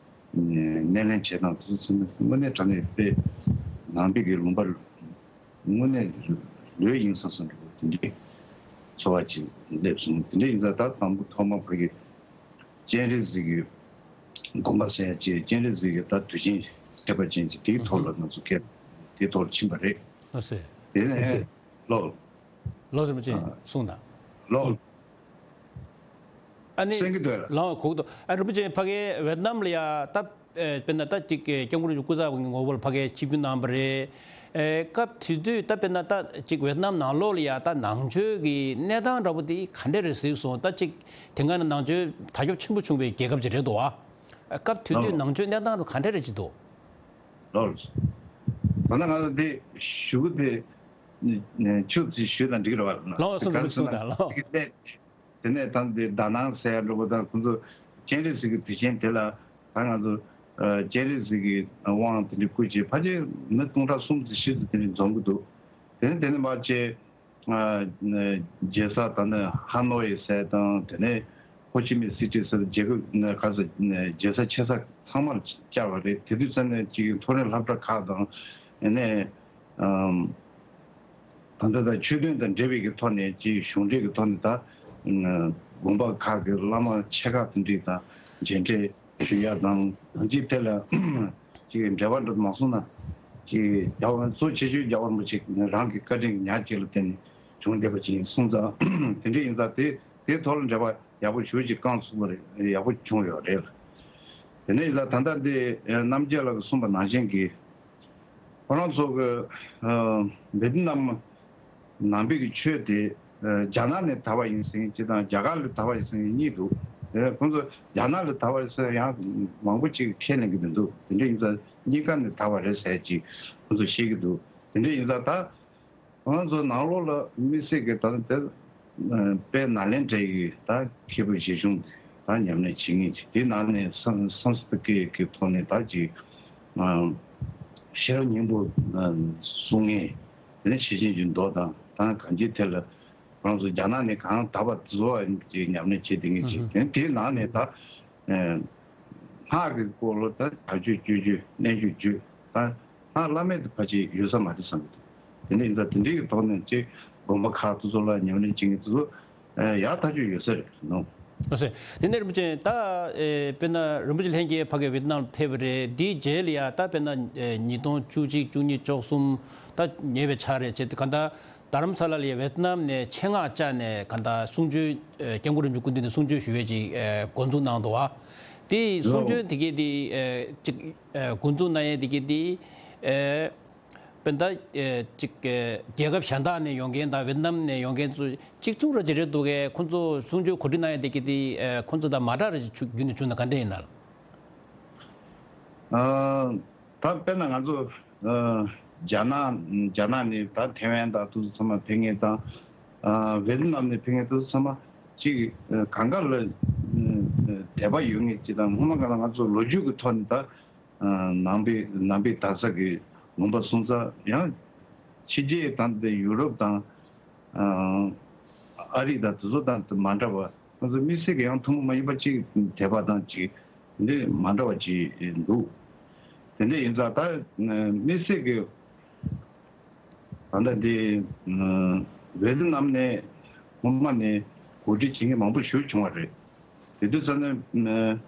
སྣེ་ལེན་བྱེད་སྟངས་དེ་ཚོ་ཚང་མ་དངོས་གནས་དྲང་གནས་དཔེ་ནང་པའི་གི་ལུང་པ་དངོས་གནས་ལོས་ཡིན་བསམ་བསམ་འདྲ་བོ་དེ་འདྲའི་ཚོར་བ་ཅིག་སླེབས་སོང་། དེ་འདྲ་ཡིན་ཙང་ད་དང་པོ་ཐོག་མ་ཕ་གི་སྤྱན་རས་གཟིགས་ཀྱི་དགོངས་པ་གསལ་བྱེད། སྤྱན་རས་གཟིགས་ཀྱི་ད་དུས་ཆེན་ཁྱད་པར་ཅན་གྱི་དེའི་ཐོག་ལ་ང་ཚོ་སྐད་དེའི་ཐོག་ལ་ཕྱིན་པ་རེད། ལགས་སེ། དེ་ནས་ལོ། ལོ་རིན་པོ་ཆེ། ཨ། གསུངས་དང་། ལོ། ཨ་ནི། གསན་གྱི་འདུག་ལ། ལོ་གོ་གི་འདུག་ཨ་རིན་པོ་ཆེ་ཕ་གི་ཝེ་ཏི་ནམ་ལ་ཡ་ད། ཨེ་དཔེར་ན་ད་ཅིག་སྐྱབས་མགོན་རིན་པོ་ཆེ་སྐུ་ཚབ་ཀྱི་ངོ་བོ་ལ་ཕ་གིར་ཆིབས་བསྒྱུར་གནང་བ་རེད། ཨེ་སྐབས་དེ་དུས་ད་དཔེར་ན་ད་ཅིག་ཝེ་ཏི་ནམ་ནང་ལོགས་ལ་ཡ་ད་ནང་ཆོས་ཀྱི་གནས་སྟངས་འདྲ་པོ་དེ་ག་འདྲ་རེད་གཟིགས་སོང་། ད་ཅིག་དེ་སྔ་ནས་ནང་ཆོས་དར་ཁྱབ་ཆེན་པོ་བྱུང་བའི་རྒྱལ་ཁབ་ཅིག་རེད་འདུག་ཨ། སྐབས་དེ་དུས་ལགས། ནང་ཆོས་གནས་སྟངས་རུ་ག་འདྲ་རེད་ཅིག་འདུག་ལགས། ད་ལྟ་ང་ཚོ་འདི་ཞུ་གི་དེ་ཆུ་ཚོད་ཞུས་དང་འགྲིག་རེད་བ། ལགས་སོ། རིན་པོ་ཆེ་གསུངས་དང་ལགས། དེ་ནས་ད་འདི་ཟླ་སྣང་ཟེར་ཡ་འདྲ་པོ་དང་ཁོང་ཚོ་སྤྱན་རས་གཟིགས་ཀྱི་དུས་ཆེན་དེ་ལ་ད་ང་ཚོ་ཨ་སྤྱན་རས་གཟིགས་ཀྱི་དབང་དེ་འདྲ་བསྐུར་བྱས་ཕལ་ཆེར་མི་སྟོང་ཕྲག་གསུམ་ཙམ་བཞི་ཙམ་དེ་འདྲ་འཛོམས་ཀྱི་འདུག་དེ་ནས་དེ་ནས་མར་བྱས་ཨ་རྒྱལ་ས་ད་ནི་ཧ་ནོ་ཡི་ཟེར་དང་དེ་ནས་ཧོ་ཅི་མིན་སི་ཊི་ཟེར་རྒྱལ་ཁབ་ག་ས་རྒྱལ་ས་ཆེ་ས་ཚང་མར་བཅར་བ་རེད། དེ་དུས་ཙམ་ནས་ཅིག་མཐོ་རིམ་སློབ་གྲྭ་ཁག་དང་ཨ་ནས་ཨམ། ད་ལྟ་ད་ཆོས་དོན་དང་འབྲེལ་བའི་གི་ཐོག་ནས་ཅིག་གཞུང་འབྲེལ་གྱི་ཐོག་ནས་ད་དགོན་པ་ཁག་གི་བླ་མ་ཆེ་ཁག་དེ་འདྲས་དང་མཇལ་འཕྲད་ཞུ་ཡ་དང་། ད་ཅིག་དེ་ལ་ཅིག་འབྲེལ་བ་འདྲ་མ་སོང་ན་ཅིག་རྒྱལ་བ་གཙོ་ཆེ་ཤོས་རྒྱལ་བ་རིན་པོ་ཆེ་རང་གི་བཀའ་དྲིན་ཉག་གཅིག་ལ་བརྟེན་ནས་བྱུང་བསྡད་པ་ཅིག་ཡིན་གསུངས་ཙང་། དེ་འདྲས་ཡིན་ཙང་དེ་དེའི་ཐོག་ལ་འབྲེལ་བ་ཡག་པོ་ཞེ་པོ་ཅིག་བསྐངས་ཚུགས་པ་རེད། ཡག་པོ་བྱུང་ཡོད་རེད། དེ་ནས་ཡིན་ཙང་ད་ལྟ་འདི་རྣམ་རྒྱལ་ལགས་ཀྱིས་གསུངས་པ་ནང་བཞིན་གྱི། ཁོ་རང་ཚོ་གི་ཨ་ཝེ་ཏི་ནམ་ནང་པའི་གི་ཆོས་དེ་ཨ་རྒྱ་ནག་ནས་དར་བ་ཡིན་ཟེར་མཁན་གཅིག་དང་རྒྱ་གར་ལས་དར་བ་ཡིན་ཟེར་མཁན་གཉིས་འདུག་དེ་ཁོང་ཚོ་རྒྱ་ནག་ལས་དར་བ་ཡིན་ཟེར་ཡང་མང་པོ་ཅིག་ཁས་ལེན་གྱི་མི་འདུག་དེ་འདྲ་ཡིན་ཙང་གཉིས་ཀ་ནས་དར་བ་རེད་ཟེར་ཅིག་ཁོང་ཚོ་བཤད་ཀྱི་འདུག་དེ་འདྲ་ཡིན་ཙང་ད་ང་ཚོ་ནང་ལོགས་ལ་དམིགས་བསལ་གྱི་ད་དེ་དཔེ་ནཱ་ལེནྡྲའི་ད་མཁས་པའི་རྗེ་གཞུང་ད་ཉམས་ལེན་བྱེད་མཁན་ཅིག་དེ་ནང་ནས་སཾ་སཾ་སྐྲྀ་ཏ་སྐད་ཀྱི་ཐོག་ནས་ད་ཅིག་ཨ་ཤེས་རབ་སྙིང་པོ་གསུང་མཁན། དེ་ནས་ཤེར་ཕྱིན་གྱི་མདོ་དང་ད་གང་ཅིའི་ཐད་ལ་ཁོ་རང་ཚོ་རྒྱ་ནག་ནས་གང་དར་བ་བཟོ་བ་ཅིག་ཉམས་ལེན་བྱེད་བསྡད་མཁན་ཅིག་དེ་དེའི་ནང་ནས་ད་ཨ་སྔགས་ཀྱི་སྐོར་ལ་ད་དལ་འབྱོར་སྤྱོད་བརྒྱུད་རྣལ་འབྱོར་བརྒྱུད་ད། ད་བླ་མེད་དུ་ཕལ་ཆེར་ཡོད་ས་མ་རེད་བསམ་གྱི་འདུག་དེ་འདྲ་ཡིན་ཙང་དེ་འདྲའི་གི་ཐོག་ནས་ཅིག་དགོན་པ་ཁག་དེ་ཚོ་ལ་ཉམས་ལེན་བྱེད་མཁན་དེ་ཚོ་ཡག་ཐག་ཆོད་ཡོད་ས་རེད་ནོ། ཨ་ཟེ། དེ་ནས་རིན་པོ་ཆེ་ད་ཨེ་དཔེར་ན་རིན་པོ་ཆེ་ལྷན་རྒྱས་ཕ་གི་ཝེ་ཏི་ནམ་ཕེབས་པ་རེད། དེའི་རྗེས་ལ་ཡ་ད་དཔེར་ན་ཨེ་ཉིས་སྟོང་བཅུ་གཅིག་བཅུ་གཉིས་བཅུ་གསུམ་ད་ཉེ་བའི་ཆར་རེད་བྱས་ཏེ་ག་ད་རྡ་རམ་ས་ལ་ལ་ཡ་ཝེ་ཏི་ནམ་ནས་ཆེད་མངགས་བཅར་ནས་ག་ད་གསུང་ཆོས་ཨེ་སྐྱབས་མགོན་རིན་པོ་ཆེ་སྐུ་མདུན་ནས་གསུང་ཆོས་ཞུ་ཡས་ཅིག་ཨེ་འགོ་འཛུགས་གནང་འདུག་བ། དེ་གསུང་ཆོས་དེ་གའི་དེ་ཨེ་ཅིག་ཨེ་འགོ་འཛུགས་གནང་ཡས་དེ་གའི་དེ་ཨེ་དཔེར་ན་ཨེ་ཅིག་ཨེ་རྒྱལ་ཁབ་གཞན་དག་ནས་ཡོང་མཁན་དང་ཝེ་ཏི་ནམ་ནས་ཡོང་མཁན་ཚོ་གཅིག་མཚུངས་ར་ཅིག་རེད་འདུག་གས། ཁོང་ཚོ་གསུང་ཆོས་གོ་སྒྲིག་གནང་ཡས་དེ་གའི་དེ་ཨེ་ཁོང་ཚོ་དང་མ་འདྲ་ར་ཅིག་བྱུང་རྒྱུན་ནས་བྱུང་ན་ག་འདྲ་ཡིན་ན། ཨ་ད་དཔེར་ན་ང་ཚོ་ཨ་རྒྱ་ནག་རྒྱ་ནག་ནས་ད་ཐེ་ཝན་དང་དེ་ཚོ་ཚང་མ་ཕེབས་མཁན་དང་། ཨ་ཝེ་ཏི་ནམ་ནས་ཕེབས་མཁན་དེ་ཚོ་ཚང་མ་གཅིག་ཨ་གང་ག་ལ་ཨ་དད་པ་ཡོད་མཁན་གཅིག་དང་། སྔོན་མ་གང་ལ་ང་ཚོ་ལོ་རྒྱུས་ཀྱི་ཐོག་ནས་ད་ཨ་ནང་པའི་ནང་པའི་དར་ས་གི་ལུང་པ་སོང་ཙང་ཡང་ཕྱི་རྒྱལ་དང་དེ་ཡུ་རོབ་དང་ཨ་ཨ་རི་དང་དེ་ཚོ་དང་དེ་མ་འདྲ་བ། ང་ཚོ་དམིགས་བསལ་གྱི་ཡང་ཐུན་མོང་མ་ཡིན་པ་ཅིག་དད་པ་དང་ཅིག་འདི་མ་འདྲ་བ་ཅིག་འདུག་དེ་འདྲ་ཡིན་ཙང་ད་དམིགས་བསལ་གྱི་ད་ལྟ་འདི་ཝེ་ཏི་ནམ་ནས་སྔོན་མ་ནས་གོ་སྒྲིག་བྱེད་མཁན་མང་པོ་ཞིག་བྱུང་བ་རེད། དེ་དུས་ཙམ་ནས་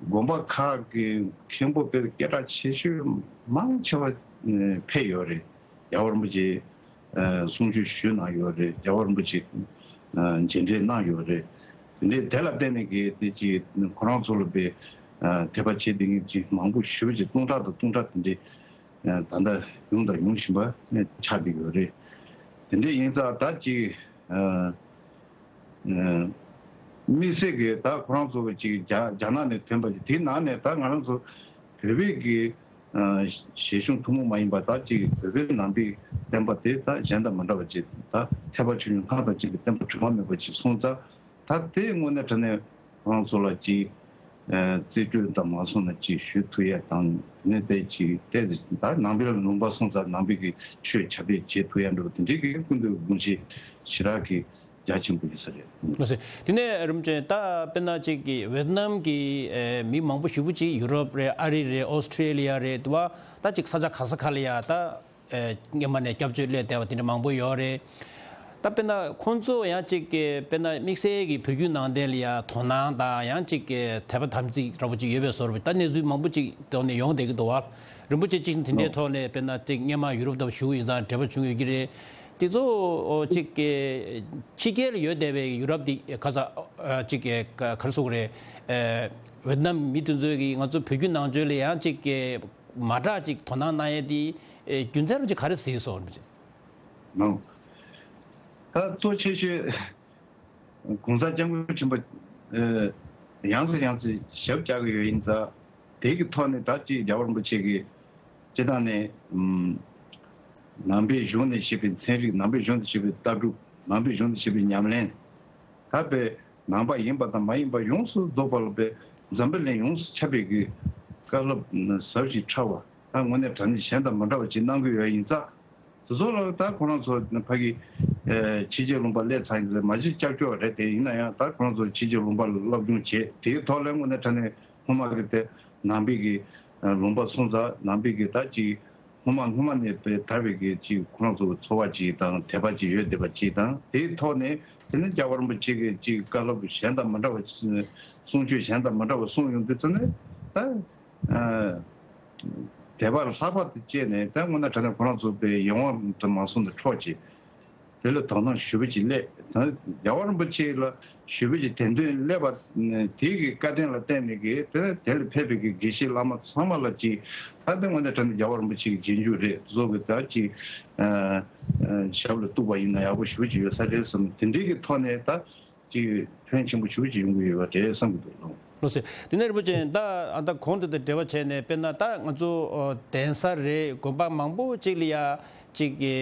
དགོན་པ་ཁག་གི་མཁན་པོ་དཔེ་སྐད་གྲགས་ཆེ་ཤོས་མང་ཆེ་བ་ཕེབས་ཡོད་རེད། རྒྱལ་བ་རིན་པོ་ཆེ་གསུང་ཆོས་ཞུས་གནང་ཡོད་རེད། རྒྱལ་བ་རིན་པོ་ཆེ་མཇལ་འཕྲད་གནང་ཡོད་རེད། དེ་འདྲའི་དེ་ལ་བརྟེན་ནས་གི་དེ་ཅིག་ཁོ་རང་ཚོ་ལ་དཔེ་དད་པ་བྱེད་བསྡད་མཁན་ཅིག་མང་པོ་ཞེ་པོ་ཅིག་སྟོང་ཕྲག་དང་སྟོང་ཕྲག་དེ་འདྲའི་ད་ལྟ་ཡོང་དང་ཡོང་བཞིན་པ་ཆགས་བསྡད་ཡོད་རེད། དེ་འདྲའི་ཡིན་ཙང་ད་ཅིག་དམིགས་བསལ་གྱི་ད་ཁོ་རང་ཚོ་གི་ཅིག་རྒྱ་རྒྱ་ནག་ནས་ཐོན་པ་ཅིག་དེའི་ནང་ནས་ད་ང་རང་ཚོ་བོད་པའི་གི་ཨ་ཞལ་གཞུང་ཐུན་མོང་མ་ཡིན་པ་ད་ཅིག་བོད་པའི་ནང་པའི་བསྟན་པ་དེ་ད་གཞན་དང་མ་འདྲ་བ་ཅིག་ད་ཐེག་པ་ཆོས་འབྱུང་སྔགས་དང་བཅས་པའི་བསྟན་པ་དྲི་མ་མེད་པ་ཅིག་སོང་ཙང་ ད་དེ་དངོས་གནས་དྲང་གནས་ཁོ་རང་ཚོ་ལ་ཅིག་ཨ་རྩིས་སྤྲོད་དང་མ་སོང་ན་ཅིག་ཞུ་ཐུབ་ཡ་དང་ནི་དེ་ཅིག་ཏེ་ད་ནང་པའི་ལུང་པ་སོང་ཙང་ནང་པའི་གི་ཆོས་ཁྱབ་སྤེལ་བྱེད་ཐུབ་ཡ་འགྲོ་དེ་འདྲའི་གི་ཀུན་ཏུ་དགོངས་གཞི་ཞེ་དྲག་གི་རྒྱ་ཆེན་པོ་ཡོད་ས་རེད། ལགས་སོ། དེ་ནས་རིན་པོ་ཆེ་ད་དཔེར་ན་ཅིག་གི་ཝེ་ཏི་ནམ་གི་ཨེ་མི་མང་པོ་ཞེ་པོ་ཅིག་ཡུ་རོབ་རེད། ཨ་རི་རེད། ཨོ་སི་ཁྲེ་ལི་ཡ་རེད། དེ་བ་ད་ཅིག་ས་ཆ་ག་ས་ག་ལ་ཡ་ད་ཨེ་སྔོན་མ་ནས་སྐྱབས་བཅོལ་སླེབས་བསྡད་པ་དེ་འདྲ་མང་པོ་ཡོད་རེད། ད་དཔེར་ན་ཁོང་ཚོ་ཡང་ཅིག་གི་དཔེར་ན་དམིགས་བསལ་གྱི་བོད་བརྒྱུད་ནང་བསྟན་ལ་ཡ་དོ་སྣང་དང་ཡང་ཅིག་གི་དད་པ་དམ་ཚིག་འདྲ་པོ་ཅིག་ཡོད་པའི་བཟོ་འདྲ་ད་གནས་ཚུལ་མང་པོ་ཅིག་ཐོག་ནས་ཡོང་བསྡད་ཀྱི་འདུག་བ། རིན་པོ་ཆེ་ཅིག་དེ་འདྲའི་ཐོག་ནས་དཔེར་ན་ཅིག་སྔོན་མ་ཡུ་རོབ་དང་བཞུགས་ཡིན་ཙང་འབྲེལ་བ་བྱུང་ཡོད་ཀྱི་རེད། དེ་ཚོ་ཅིག་གི་ཕྱི་རྒྱལ་ལ་ཡོད་བསྡད་པའི་ཡུ་རོབ་དེ་ག་ས་ཅིག་གི་ག་རེ་ཟེར་དགོས་རེད། ཝེ་ཏི་ནམ་མི་དེ་ཚོས་ཀྱིས་ང་ཚོ་བོད་བརྒྱུད་ནང་ཆོས་ལ་ཡང་ཅིག་གི་མ་འདྲ་ཅིག་དོ་སྣང་གནང་ཡས་དེ་རྒྱུ་མཚན་རུ་ཅིག་ག་རེ་གཟིགས་སོང་རེད། ནོ། ད་གཙོ་ཆེ་ཤོས་༸གོང་ས་༸སྐྱབས་མགོན་ཆེན་པོ་ཡང་སེ་ཡང་སེ་ཞབས་བཅགས་ཀྱི་ཡོད་ཡིན་ཙང་དེ་གི་ཐོག་ནས་ད་ཅིག་རྒྱལ་བ་རིན་པོ་ཆེ་གི་སྤྱི་བཏང་ནས་ནང་པའི་གཞུང་ནས་བཤད་པའི་ཚན་རིག་ནང་པའི་གཞུང་ནས་བཤད་པའི་ལྟ་གྲུབ་ནང་པའི་གཞུང་ནས་བཤད་པའི་ཉམས་ལེན་ད་དཔེ་ནང་པ་ཡིན་པ་དང་མ་ཡིན་པ་ཡོངས་སུ་རྫོགས་པ་ལ་དཔེ་འཛམ་བུ་གླིང་ཡོངས་སུ་ཁྱབ་པའི་གི་བཀའ་སློབ་ཟབ་ཞིང་ཕྲ་བ་ད་དངོས་གནས་དྲང་གནས་གཞན་དང་མ་འདྲ་བ་ཅིག་གནང་གི་ཡོད་ཡིན་ཙང་། དེ་ཚོ་ལ་ད་ཁོ་རང་ཚོ་ཕ་གི་ཕྱི་རྒྱལ་ལུང་པ་སླེབས་ཚར་ཡིན་ཙང་མ་གཞི་སྐྱབས་བཅོལ་བ་རེད་དེ་ཡིན་ན་ཡང་ད་ཁོ་རང་ཚོ་ཕྱི་རྒྱལ་ལུང་པ་ལ་སློབ་སྦྱོང་བྱས་དེའི་ཐོག་ལ་དངོས་གནས་དྲང་གནས་སྔོན་མ་གི་དེ་ནང་པའི་གི་ལུང་པ་སོང་ཙང་ནང་པའི་གི་ད་ཅིག་སྔོན་མ་སྔོན་མ་ནས་དེ་དར་བའི་གི་ཅིག་ཁོ་རང་ཚོ་གི་ཚོར་བ་ཅིག་དང་དད་པ་ཅིག་ཡོད་བསྡད་པ་ཅིག་དང་དེའི་ཐོག་ནས་དེ་ནས་རྒྱལ་བ་རིན་པོ་ཆེ་གི་ཅིག་བཀའ་སློབ་གཞན་དང་མ་འདྲ་བ་གསུང་ཆོས་གཞན་དང་མ་འདྲ་བ་གསུང་ཡོང་དུས་ཙམ་ནས་ད། དད་པ་ལྷག་པར་དུ་བཅས་ནས་ད་དངོས་གནས་དྲང་གནས་ཁོ་རང་ཚོ་པའི་ཡིད་དབང་དུ་མ་སོང་དུ་འཕྲོག་ཅིག་དེ་ལ་དོ་སྣང་ཞུ་བ་ཅིག་སླེབས། ད་རྒྱལ་བ་རིན་པོ་ཆེ་ལ་ཞུ་བ་ཅིག་དད་འདུན་སླེབས་པ་དེ་གི་བཀའ་དྲིན་ལ་བརྟེན་ནས་གི་དེ་དེ་ལ་ཕེབས་པའི་གི་དགེ་བཤེས་བླ་མ་ཚང་མ་ལ་ཅིག་ད་དེ་དངོས་གནས་དྲང་གནས་རྒྱལ་བ་རིན་པོ་ཆེ་གི་རྗེས་འཇུག་རེད་བཟོ་གི་ད་ཅིག་ཞབས་ལ་གཏུགས་པ་ཡིན་ན་ཡག་པོ་ཞུ་བ་ཅིག་ཡོད་ས་རེད་བསམ་དེ་འདྲའི་གི་ཐོག་ནས་ད། ཅིག་ཕན་ཆེན་པོ་ཞེ་པོ་ཅིག་ཡོང་གི་ཡོད་པ་རེད་བསམ་གྱི་འདུག་ལགས། ལགས་སོ། དེ་ནས་རིན་པོ་ཆེ་ད་ཨ་ད་གོང་དུ་དང་འབྲེལ་བ་བྱས་ནས་དཔེར་ན་ད་ང་ཚོ་ཨོ་གདན་ས་རེད་དགོན་པ་མང་པོ་ཅིག་ལ་ཡ་ཅིག་གི་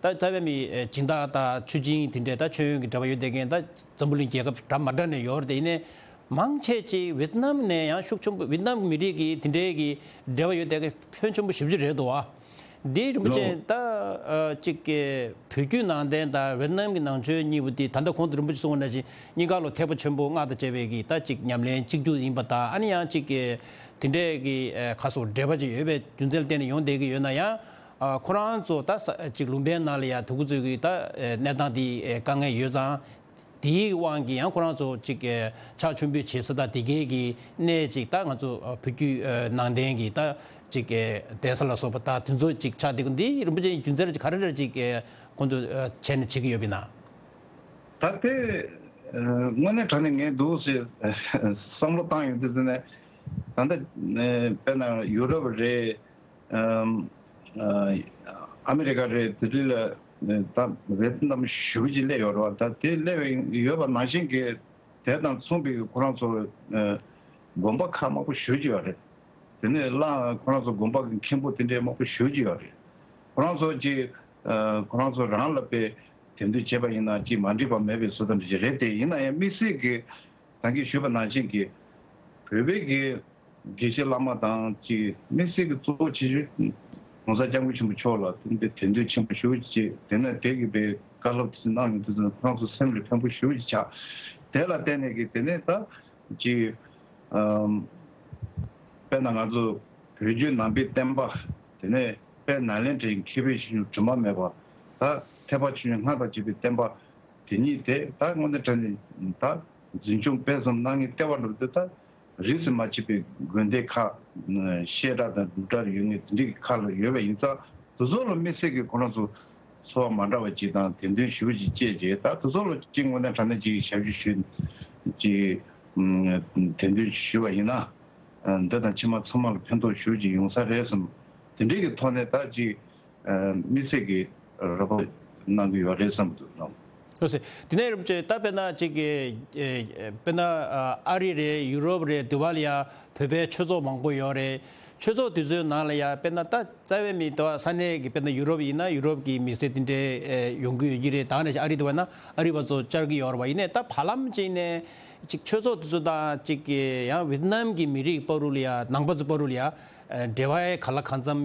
ད་ད་བས་མི་ཨེ་སྦྱིན་བདག་དང་ཆོས་སྦྱིན་དེ་འདྲས་ད་མཆོད་ཡོན་གྱི་འབྲེལ་བ་ཡོད་བསྡད་མཁན་ད་འཛམ་བུ་གླིང་རྒྱལ་ཁབ་འདྲ་མ་འདྲ་ནས་ཡོད་རེད། དེ་ཡིན་ནའི་མང་ཆེ་ཅིག་ཝེ་ཏི་ནམ་ནས་ཡང་ཤུགས་ཆེན་པོ་ཝེ་ཏི་ནམ་མི་རིགས་ཀྱི་དེ་འདྲས་ཀྱི་འབྲེལ་བ་ཡོད་བསྡད་མཁན་ཕོན་ཆེན་པོ་ཞེ་པོ་ཅིག་རེད་འདུག་བ། འདིའི་རིན་པོ་ཆེ་ལགས། ད་ཨ་གཅིག་གི་བོད་བརྒྱུད་ནང་བསྟན་དང་ཝེ་ཏི་ནམ་གྱི་ནང་ཆོས་གཉིས་པོ་དེ་ད་ལྟ་གོང་དུ་རིན་པོ་ཆེ་གསུངས་པ་ནང་བཞིན་གཉིས་ཀ་ལོ་ཐེག་པ་ཆེན་པོ་སྔགས་དང་བཅས་པའི་གི་ད་གཅིག་ཉམས་ལེན་གཅིག་གྱུར་ཡིན་པ་དང་ཨ་ནི་ཡང་གཅིག་གི་དེ་འདྲས་ཀྱི་ཨ་ཁ་སོགས་འབྲེལ་བ་ཅིག་ཡོད་པའི་རྒྱུ་མཚན་ལ་བརྟེན་ནས་ཡོང་བསྡད་ཀྱི་ཡོད་ན་ཡང་ཨ་ཁོ་རང་ཚོ་ད་ས་གཅིག་ལུང་པའི་ནང་ལ་ཡང་དུ་གུ་ཚོད་ཀྱི་ད་ཨ་གནས་སྟངས་དེ་ཨ་དཀའ་ངལ་ཡོད་ཙང་། དེའི་དབང་གིས་ཡང་ཁོ་རང་ཚོ་ཅིག་ཕྱག་མཆོད་འབུལ་བྱེད་ས་དང་དེ་གའི་གི་གནས་ཅིག་ད་ང་ཚོ་བོད་བརྒྱུད་ནང་བསྟན་གྱི་ད་ཅིག་གདན་ས་ལ་སོགས་པ་ད་དེ་ཚོ་ཅིག་ཆགས་བསྡད་ཀྱི་འདི་རིན་པོ་ཆེའི་རྒྱུ་མཚན་ར་ཅིག་ག་རེ་ར་ཅིག་ཁོང་ཚོ་བྱས་ནས་བྱེད་ཀྱི་ཡོད་པ་ཡིན་ན། ད་དེ་དངོས་གནས་དྲང་གནས་ངས་འདུག་ཟེར་བསམ་བློ་བཏང་ཡོང་དུས་ཙམ་ནས་ད་ལྟ་དཔེར་ན་ཡུ་རོབ་རེད། ཨམ། ཨ་ཨ་མི་རི་ཀ་རེད་དེ་འདྲ་ལ་ད་ཝེ་ཏི་ནམ་ཞེ་པོ་ཅིག་སླེབས་ཡོད་རེད་བ། ད་དེ་སླེབས་ཡོད་པ་ནང་བཞིན་གྱི་དེ་དང་མཚུངས་པའི་ཁོ་རང་ཚོ་ཨ་དགོན་པ་ཁག་མང་པོ་ཞེ་པོ་ཅིག་ཡོད་རེད། དེ་ནས་བླ་ཁོ་རང་ཚོ་དགོན་པ་གི་མཁན་པོ་དེ་འདྲའི་མང་པོ་ཞེ་པོ་ཅིག་ཡོད་རེད། ཁོ་རང་ཚོ་ཅིག་ཨ་ཁོ་རང་ཚོ་རང་ལ་དཔེ་དེ་འདྲ་བྱས་པ་ཡིན་ན་ཅིག་མ་འགྲིག་པ་མེད་པའི་བཟོ་ལྟ་འདྲ་ཅིག་རེད་དེ། ཡིན་ན་ཡང་དམིགས་བསལ་གྱི་ད་གིན་ཞུས་པ་ནང་བཞིན་གྱི་བོད་པའི་གི་དགེ་བཤེས་བླ་མ་དང་ཅིག་དམིགས་བསལ་གྱི་གཙོ་བོ་ཆེ་ཤོས་༸གོང་ས་༸སྐྱབས་མགོན་ཆེན་པོ་མཆོག་ལ་དེ་འདྲའི་དད་འདུན་ཆེན་པོ་ཞེ་པོ་ཅིག་དེ་ནས་དེ་གི་པའི་བཀའ་སློབ་དེ་གནང་ཡོང་དུས་ཙམ་ཁོ་རང་ཚོ་སེམས་ལ་ཕན་པོ་ཞེ་པོ་ཅིག་ཆགས། དེ་ལ་བརྟེན་ནས་གི་དེ་ནས་ད་ཅིག་ཨམ། དཔེར་ན་ང་ཚོ་བོད་བརྒྱུད་ནང་པའི་བསྟན་པ་དེ་ནས་དཔལ་ནཱ་ལེནྡྲའི་མཁས་པའི་ཤིང་དྲི་མ་མེད་པ་ད་ཐེག་པ་ཆོས་སྔགས་དང་བཅས་པའི་བསྟན་པ་དེ་ཉིད་དེ་ད་དངོས་གནས་དྲང་གནས་ད་འཛིན་སྐྱོང་སྤེལ་གསུམ་གནང་མཁན་ལྟེ་བ་འགྲུབ་དེ་ད། རིས་སུ་མ་ཆད་པའི་དགོན་སྡེ་ཁག་བཤད་གྲྭ་དང་སྒྲུབ་གྲྭ་ཡོད་ངེས་དེ་འདྲའི་ཁག་ལ་ཡོད་པ་ཡིན་ཙང་དེ་ཚོ་ལ་དམིགས་བསལ་གྱི་ཁོ་རང་ཚོ་ཚོར་བ་མ་འདྲ་བ་ཅིག་དང་དད་འདུན་ཞེ་པོ་ཅིག་སྐྱེས་རྗེས་ད་དེ་ཚོ་ལ་ཅིག་དངོས་གནས་དྲང་གནས་ཅིག་ཞབས་ཞུ་ཞུ་ཅིག་དད་འདུན་ཞུ་བ་ཡིན་ན་འདི་དང་ཕྱི་མ་ཚང་མ་ལ་ཕན་ཐོགས་ཞེ་པོ་ཅིག་ཡོང་ས་རེད་བསམ། དེ་འདྲའི་གི་ཐོག་ནས་ད་ཅིག་དམིགས་བསལ་གྱི་རོགས་པ་གནང་གི་ཡོད་རེད་བསམ་འདུག་ལགས། ལགས་སོ། དེ་ནས་རིན་པོ་ཆེ་ད་དཔེར་ན་ཅིག་གི་ཨེ་དཔེར་ན་ཨ་རི་རེད། ཡུ་རོབ་རེད། དེ་བ་ལ་ཡ་བོད་པའི་ཆོས་ཚོགས་མང་པོ་ཡོད་རེད། ཆོས་ཚོགས་དེ་ཚོའི་ནང་ལ་ཡ་དཔེར་ན་ད་རྩ་བའི་མི་དེ་བ་ས་གནས་ཀྱི་དཔེར་ན་ཡུ་རོབ་ཡིན་ན་ཡུ་རོབ་ཀྱི་མི་སེར་དེ་འདྲའི་ཡོང་གི་ཡོད་ཀྱི་རེད། ད་ནས་ཨ་རི་དེ་བ་ན་ཨ་རི་བ་ཚོ་བཅར་གྱི་ཡོད་རེད་བ། ཡིན་ནའི་ད་བར་ལམ་ཅིག་ནས་ཅིག་ཆོས་ཚོགས་དེ་ཚོ་དང་ཅིག་ཡང་ཝེ་ཏི་ནམ་གྱི་མི་རིགས་བར་དུ་ལ་ཡ་ནང་པ་ཚོ་བར་དུ་ལ་ཡ་འབྲེལ་བ་ག་ལ་གང་འཚམ་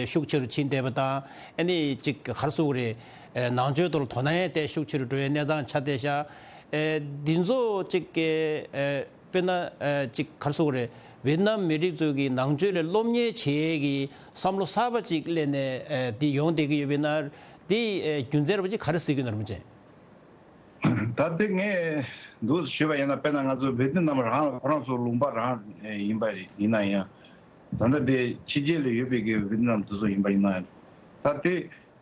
ཤུགས་ཆེ་རུ་ཕྱིན་བསྡད་པ་དང་། ཨ་ནི་ཅིག་ག་རེ་ཟེར་དགོས་རེད། ནང་ཆོས་ཐོག་ལ་དོ་སྣང་ཡང་དེ་ཤུགས་ཆེ་རུ་འགྲོ་བའི་གནས་སྟངས་ཆགས་བསྡད་ཤག་འདི་ཚོ་ཅིག་དཔེར་ན་ཅིག་ག་རེ་ཟེར་དགོས་རེད། ཝེ་ཏི་ནམ་མི་རིགས་ཚོ་གི་ནང་ཆོས་ལ་སློབ་གཉེར་བྱེད་ཀྱི་བསམ་བློ་གསར་པ་ཅིག་སླེབས་ནས་འདི་ཡོང་བསྡད་ཀྱི་ཡོད་པས་ན། འདི་རྒྱུ་མཚན་ར་བ་ཅིག་ག་རེ་ཟེར་གྱི་ཡོད་ན་རིན་པོ་ཆེ། ད་ལྟ་ངས་འདུག་ཞུས་པ་ཡིན་ན། དཔེར་ན་ང་ཚོ་ཝེ་ཏི་ནམ་རང་ལ་ཁོ་རང་ཚོ་ལུང་པ་རང་ཡིན་པ་ཡིན་ན་ཡང་། ད་ལྟ་དེ་ཕྱི་རྒྱལ་ལ་ཡོད་པའི་གི་ཝེ་ཏི་ནམ་དེ་ཚོ་ཡིན་པ་ཡིན་ན་ཡང་། ད་དེ་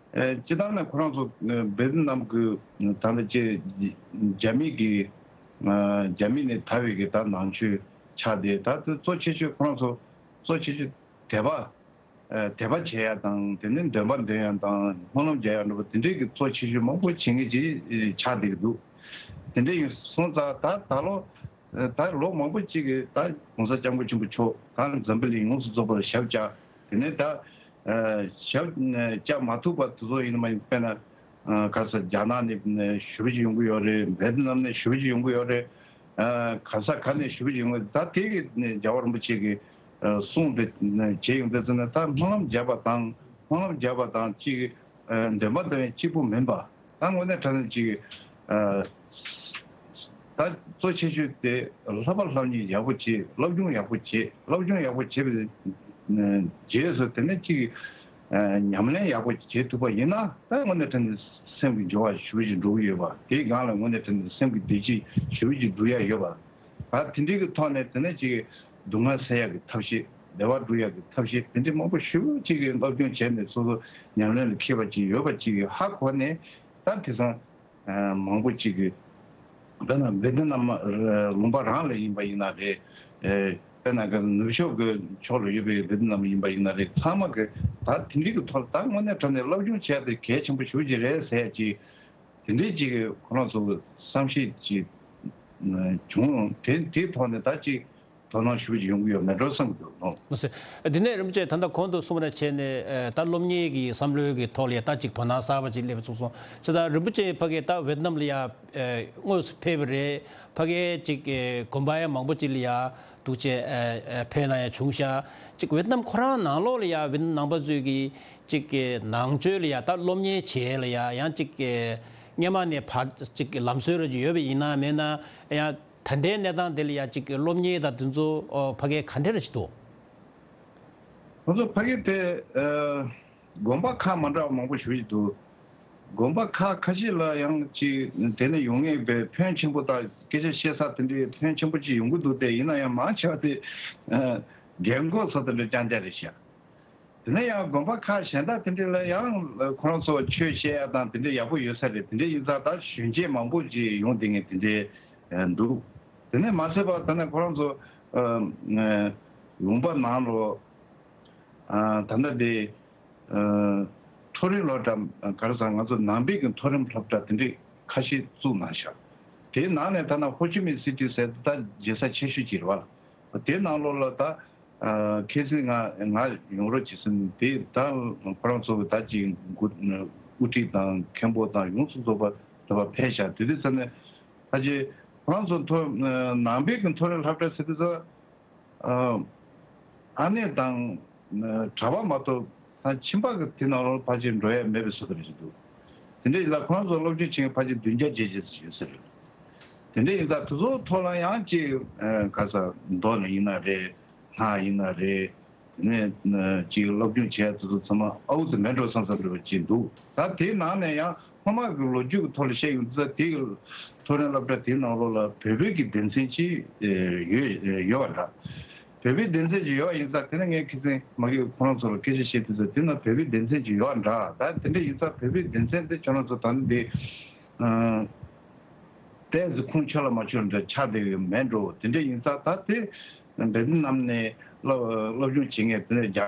སྤྱིར་བཏང་ནས་ཁོ་རང་ཚོ་ཝེ་ཏི་ནམ་གི་ད་ལྟ་ཅེ་རྒྱ་མི་གི་རྒྱ་མི་ནས་དར་བའི་གི་ད་ནང་ཆོས་ཆགས་ཏེ། ད་དེ་གཙོ་ཆེ་ཤོས་ཁོ་རང་ཚོ་གཙོ་ཆེ་ཤོས་དད་པ། དད་པ་བྱེད་ཡ་དང་། དེ་ནས་འདོན་པ་འདོན་ཡ་དང་སྨོན་ལམ་རྒྱག་ཡ་འདྲ་པོ་དེ་འདྲའི་གི་གཙོ་ཆེ་ཤོས་མང་པོ་བྱེད་མཁན་ཅིག་ཆགས་བསྡད་ཀྱི་འདུག་དེ་འདྲ་ཡིན་སོང་ཙང་། ད་ད་ལོ་ད་ལོ་མང་པོ་ཅིག་གི་ད་༸གོང་ས་༸སྐྱབས་མགོན་ཆེན་པོ་མཆོག་ད་འཛམ་བུ་གླིང་ཡོངས་སུ་རྫོགས་པར་ཞབས་བཅགས། དེ་ནས་ད་ཞབས་བཅགས་མ་ཐུབ་པ་དེ་ཚོ་ཡིན་ན་མ་ཡིན། དཔེར་ན་ག་ས་རྒྱ་ནག་ནས་ཞེ་པོ་ཅིག་ཡོང་གི་ཡོད་རེད། ཝེ་ཏི་ནམ་ནས་ཞེ་པོ་ཅིག་ཡོང་གི་ཡོད་རེད། ག་ས་ག་ནས་ཞེ་པོ་ཅིག་ཡོང་གི། ད་དེ་གི་རྒྱལ་བ་རིན་པོ་ཆེ་གི་གསུང་དེ་བྱས་ཡོང་དུས་ཙམ་ནས། ད་སྨོན་ལམ་རྒྱབ་པ་དང་། སྨོན་ལམ་རྒྱབ་པ་དང་ཅིག་འདོན་པ་འདོན་ཡ་གཅིག་པུ་མིན་པ། ད་དངོས་གནས་དྲང་གནས་ཅིག་ད་གཙོ་ཆེ་ཤོས་དེ་བསླབ་པ་བསླབ་གཉེར་ཡག་པོ་བྱེད། སློབ་སྦྱོང་ཡག་པོ་བྱེད། སློབ་སྦྱོང་ཡག་པོ་བྱེད་པའི་རྗེས་སུ་དེ་ནས་ཅིག་ཉམས་ལེན་ཡག་པོ་བྱེད་ཐུབ་པ་ཡིན་ན། ད་དངོས་གནས་དྲང་གནས་སེམས་ཀྱི་འགྱུར་བ་ཞེ་པོ་ཅིག་འགྲོ་གི་ཡོད་པ། དེའི་སྒང་ལ་དངོས་གནས་དྲང་གནས་སེམས་ཀྱི་བདེ་སྐྱིད་ཞེ་པོ་ཅིག་འགྲུབ་ཡ་ཡོད་པ། ད་དེ་འདྲའི་གི་ཐོག་ནས་དེ་ནས་ཅིག་སྡུག་བསྔལ་སེལ་ཡག་གི་ཐབས་ཤེས། བདེ་བ་སྒྲུབ་ཡག་གི་ཐབས་ཤེས་དེ་འདྲའི་མང་པོ་ཞེ་པོ་ཅིག་གི་སློབ་སྦྱོང་བྱས་ནས། སོ་སོ་ཉམས་ལེན་ལ་འཁྱེར་བ་ཅིག་ཡོད་པ་ཅིག་གི་ཧ་གོ་ནས། ད་དེང་སང་མང་པོ་ཅིག་གི་ད་ན་ཝེ་ཏི་ནམ་ལུང་པ་རང་ལ་ཡིན་པ་ཡིན་ན་རེད། དཔེར་ན་ག་ནུབ་ཕྱོགས་ཀྱི་ཕྱོགས་ལ་ཡོད་པའི་ཝེ་ཏི་ནམ་ཡིན་པ་ཡིན་ན་རེད། ཚང་མ་གི་ད་དེ་འདྲའི་གི་ཐོག་ལ་ད་དངོས་གནས་དྲང་གནས་སློབ་སྦྱོང་བྱས་ཏེ་གལ་ཆེན་པོ་ཞེ་པོ་ཅིག་རེད་ཟེར་ཡ་ཅིག་དེ་འདྲའི་ཅིག་ཁོ་རང་ཚོ་བསམ་ཤེས་ཅིག་བྱུང་། དེ་དེའི་ཐོག་ནས་ད་ཅིག་དོ་སྣང་ཞེ་པོ་ཅིག་ཡོང་གི་ཡོད་མེད་འགྲོ་བསམ་གྱི་འདུག་ནོ། མ་ཟད། འདི་ནས་རིན་པོ་ཆེ་ད་ལྟ་གོང་དུ་གསུངས་པ་ནང་བྱས་ནས་ད་སློབ་གཉེར་གྱི་བསམ་བློའི་གི་ཐོག་ལ་ད་ཅིག་དོ་སྣང་གསར་པ་ཅིག་སླེབས་ཚུགས་སོང་། བྱས་ཙང་རིན་པོ་ཆེ་ཕ་གི་ད་ཝེ་ཏི་ནམ་ལ་ཡ་དངོས་སུ་ཕེབས་པ་རེད། ཕ་གི་ཅིག་དགོན་པ་ཡ་མང་པོ་ཅིག་ལ་ཡ་འདུག་བྱས་ཕེབས་གནང་ཡ་བྱུང་ཤག་ཅིག་ཝེ་ཏི་ནམ་ཁོ་རང་ནང་ལོགས་ལ་ཡ་ཝེ་ཏི་ནམ་ནང་པ་ཚོས་གི་ཅིག་གི་ནང་ཆོས་ལ་ཡ་ད་སློབ་གཉེར་བྱེད་ཡ་ལ་ཡ་ཡང་ཅིག་གི་སྔོན་མ་ནས་ཕར་ཅིག་གི་ལམ་སྲོལ་ར་ཅིག་ཡོད་པ་ཡིན་ན་མེད་ན་ཡང་། ད་ལྟའི་གནས་སྟངས་དེ་ལ་ཡ་ཅིག་གི་སློབ་གཉེར་དང་དེ་ཚོ་ཕ་གིར་ག་འདྲ་རེ་ཞིག་འདུག་ཁོང་ཚོ་ཕ་གི་དེ་དགོན་པ་ཁག་མ་འདྲ་བ་མང་པོ་ཞེ་པོ་ཅིག་འདུག་དགོན་པ་ཁག་ཁ་ཤས་ལ་ཡང་ཅིག་དེ་ནས་ཡོང་མཁན་པའི་ཕོན་ཆེན་པོ་དང་སྐད་ཆ་བཤད་ས་དེ་འདྲའི་ཕོན་ཆེན་པོ་ཅིག་ཡོང་གི་འདུག་སྟེ། ཡིན་ན་ཡང་མང་ཆེ་བ་དེ་རྒན་རྒོན་ཚོ་དེ་འདྲ་རྐྱང་རྐྱང་རེད་ཤག་དེ་ནས་ཡང་དགོན་པ་ཁག་གཞན་དག་དེ་འདྲ་ལ་ཡང་ཁོ་རང་ཚོ་ཆོས་བཤད་ཡ་དང་དེ་འདྲ་ཡག་པོ་ཡོད་ས་རེད། དེ་འདྲ་ཡིན་ཙང་ད་གཞོན་སྐྱེས་མང་པོ་ཅིག་ཡོང་བསྡད་མཁན་དེ་འདྲ་འདུག་དེ་ནས་མ་ཟད་པ་ད་ནི་ཁོ་རང་ཚོ་ལུང་པ་ནང་ལོ་ད་ལྟ་དེ་མཐོ་རིམ་སློབ་གྲྭ་ག་རེ་ཟེར། ང་ཚོ་ནང་པའི་གི་མཐོ་རིམ་སློབ་གྲྭ་དེ་འདྲ་ཁ་ཤས་བཙུགས་གནང་ཤག་དེའི་ནང་ནས་ད་ནི་ཧོ་ཅི་མིན་སི་ཊི་ཟེར་ད་མཇལ་ས་ཆེ་ཤོས་ཅིག་རེད་བ། དེའི་ནང་ལོགས་ལ་ད། ཨ། ཁ་སང་ང་ང་ཡོང་རོགས་བྱེད་ཟེར་ནས་དེ་ད་ཁོ་རང་ཚོ་གི་ད་ཅིག་འགོ་དབུ་ཁྲིད་དང་མཁན་པོ་དང་ཡོངས་སུ་རྫོགས་པ་དེ་བ་ཕེབས་ཤག་དེ་དུས་ཙམ་ནས་ཕལ་ཆེར་ཁོ་རང་ཚོ་མཐོ་ནང་པའི་གི་མཐོ་རིམ་སློབ་གྲྭ་ཟེར་དུས་ཙམ། ཨ། ཨ་ནེ་དང་གྲྭ་པ་མ་གཏོགས་ད་ཁྱིམ་པ་གི་དེ་ནང་ལོགས་ཕལ་ཆེར་འགྲོ་ཡ་མེད་པའི་བཟོ་འདྲ་ཞིག་འདུག་དེ་འདྲ་ཡིན་ཙང་ཁོ་རང་ཚོ་སློབ་སྦྱོང་བྱེད་མཁན་ཕལ་ཆེར་བདུན་བརྒྱ་བརྒྱད་བརྒྱ་ཙམ་ཡོད་ས་རེད། དེ་འདྲ་ཡིན་ཙང་དེ་ཚོའི་ཐོག་ལ་ཡང་ཅིག་ཨ། ག་ས་མདོ་ནས་ཡིན་ན་རེད། ལྷ་ཡིན་ན་རེད། དེ་ནས་ཅིག་སློབ་སྦྱོང་བྱེད་ཡ་དེ་ཚོ་ཚང་མ་ཨའུ་ཙི་མེད་འགྲོ་བསམ་བསམ་འདྲ་བ་ཅིག་འདུག་ད་དེའི་ནང་ནས་ཡང་སྔོན་མ་གི་ལོ་རྒྱུས་ཀྱི་ཐོག་ལ་བཤད་ཡོང་དུས་ཙང་། དེའི་མཐོ་རིམ་སློབ་གྲྭ་དེའི་ནང་ལོགས་ལ་བོད་པའི་གི་སྡེ་ཚན་ཅིག་ཡོད་ཡོད་པ་འདྲ། བོད་པའི་སྡེ་ཚན་ཅིག་ཡོད་པ་ཡིན་ཙང་། དེ་ནས་ངས་ཁ་སང་མ་གི་ཁོ་རང་ཚོ་ལ་སྐད་ཆ་བཤད་དུས་ཙང་། དེ་ན་བོད་པའི་སྡེ་ཚན་ཅིག་ཡོད་པ་འདྲ། ད་དེ་འདྲ་ཡིན་ཙང་བོད་པའི་སྡེ་ཚན་དེ་ཁྱོད་རང་ཚོ་ད་ནི་འདི། ཨ། ཏོག་ཙམ་ཁུངས་ཆོད་ལ་མ་ཆོད་འདྲ་ཆགས་བསྡད་ཡོད་མེད་འགྲོ། དེ་འདྲ་ཡིན་ཙང་ད་དེ་ཝེ་ཏི་ནམ་ནས་སློབ་སློབ་སྦྱོང་བྱེད་མཁན་དེ་འདྲ་རྒྱ་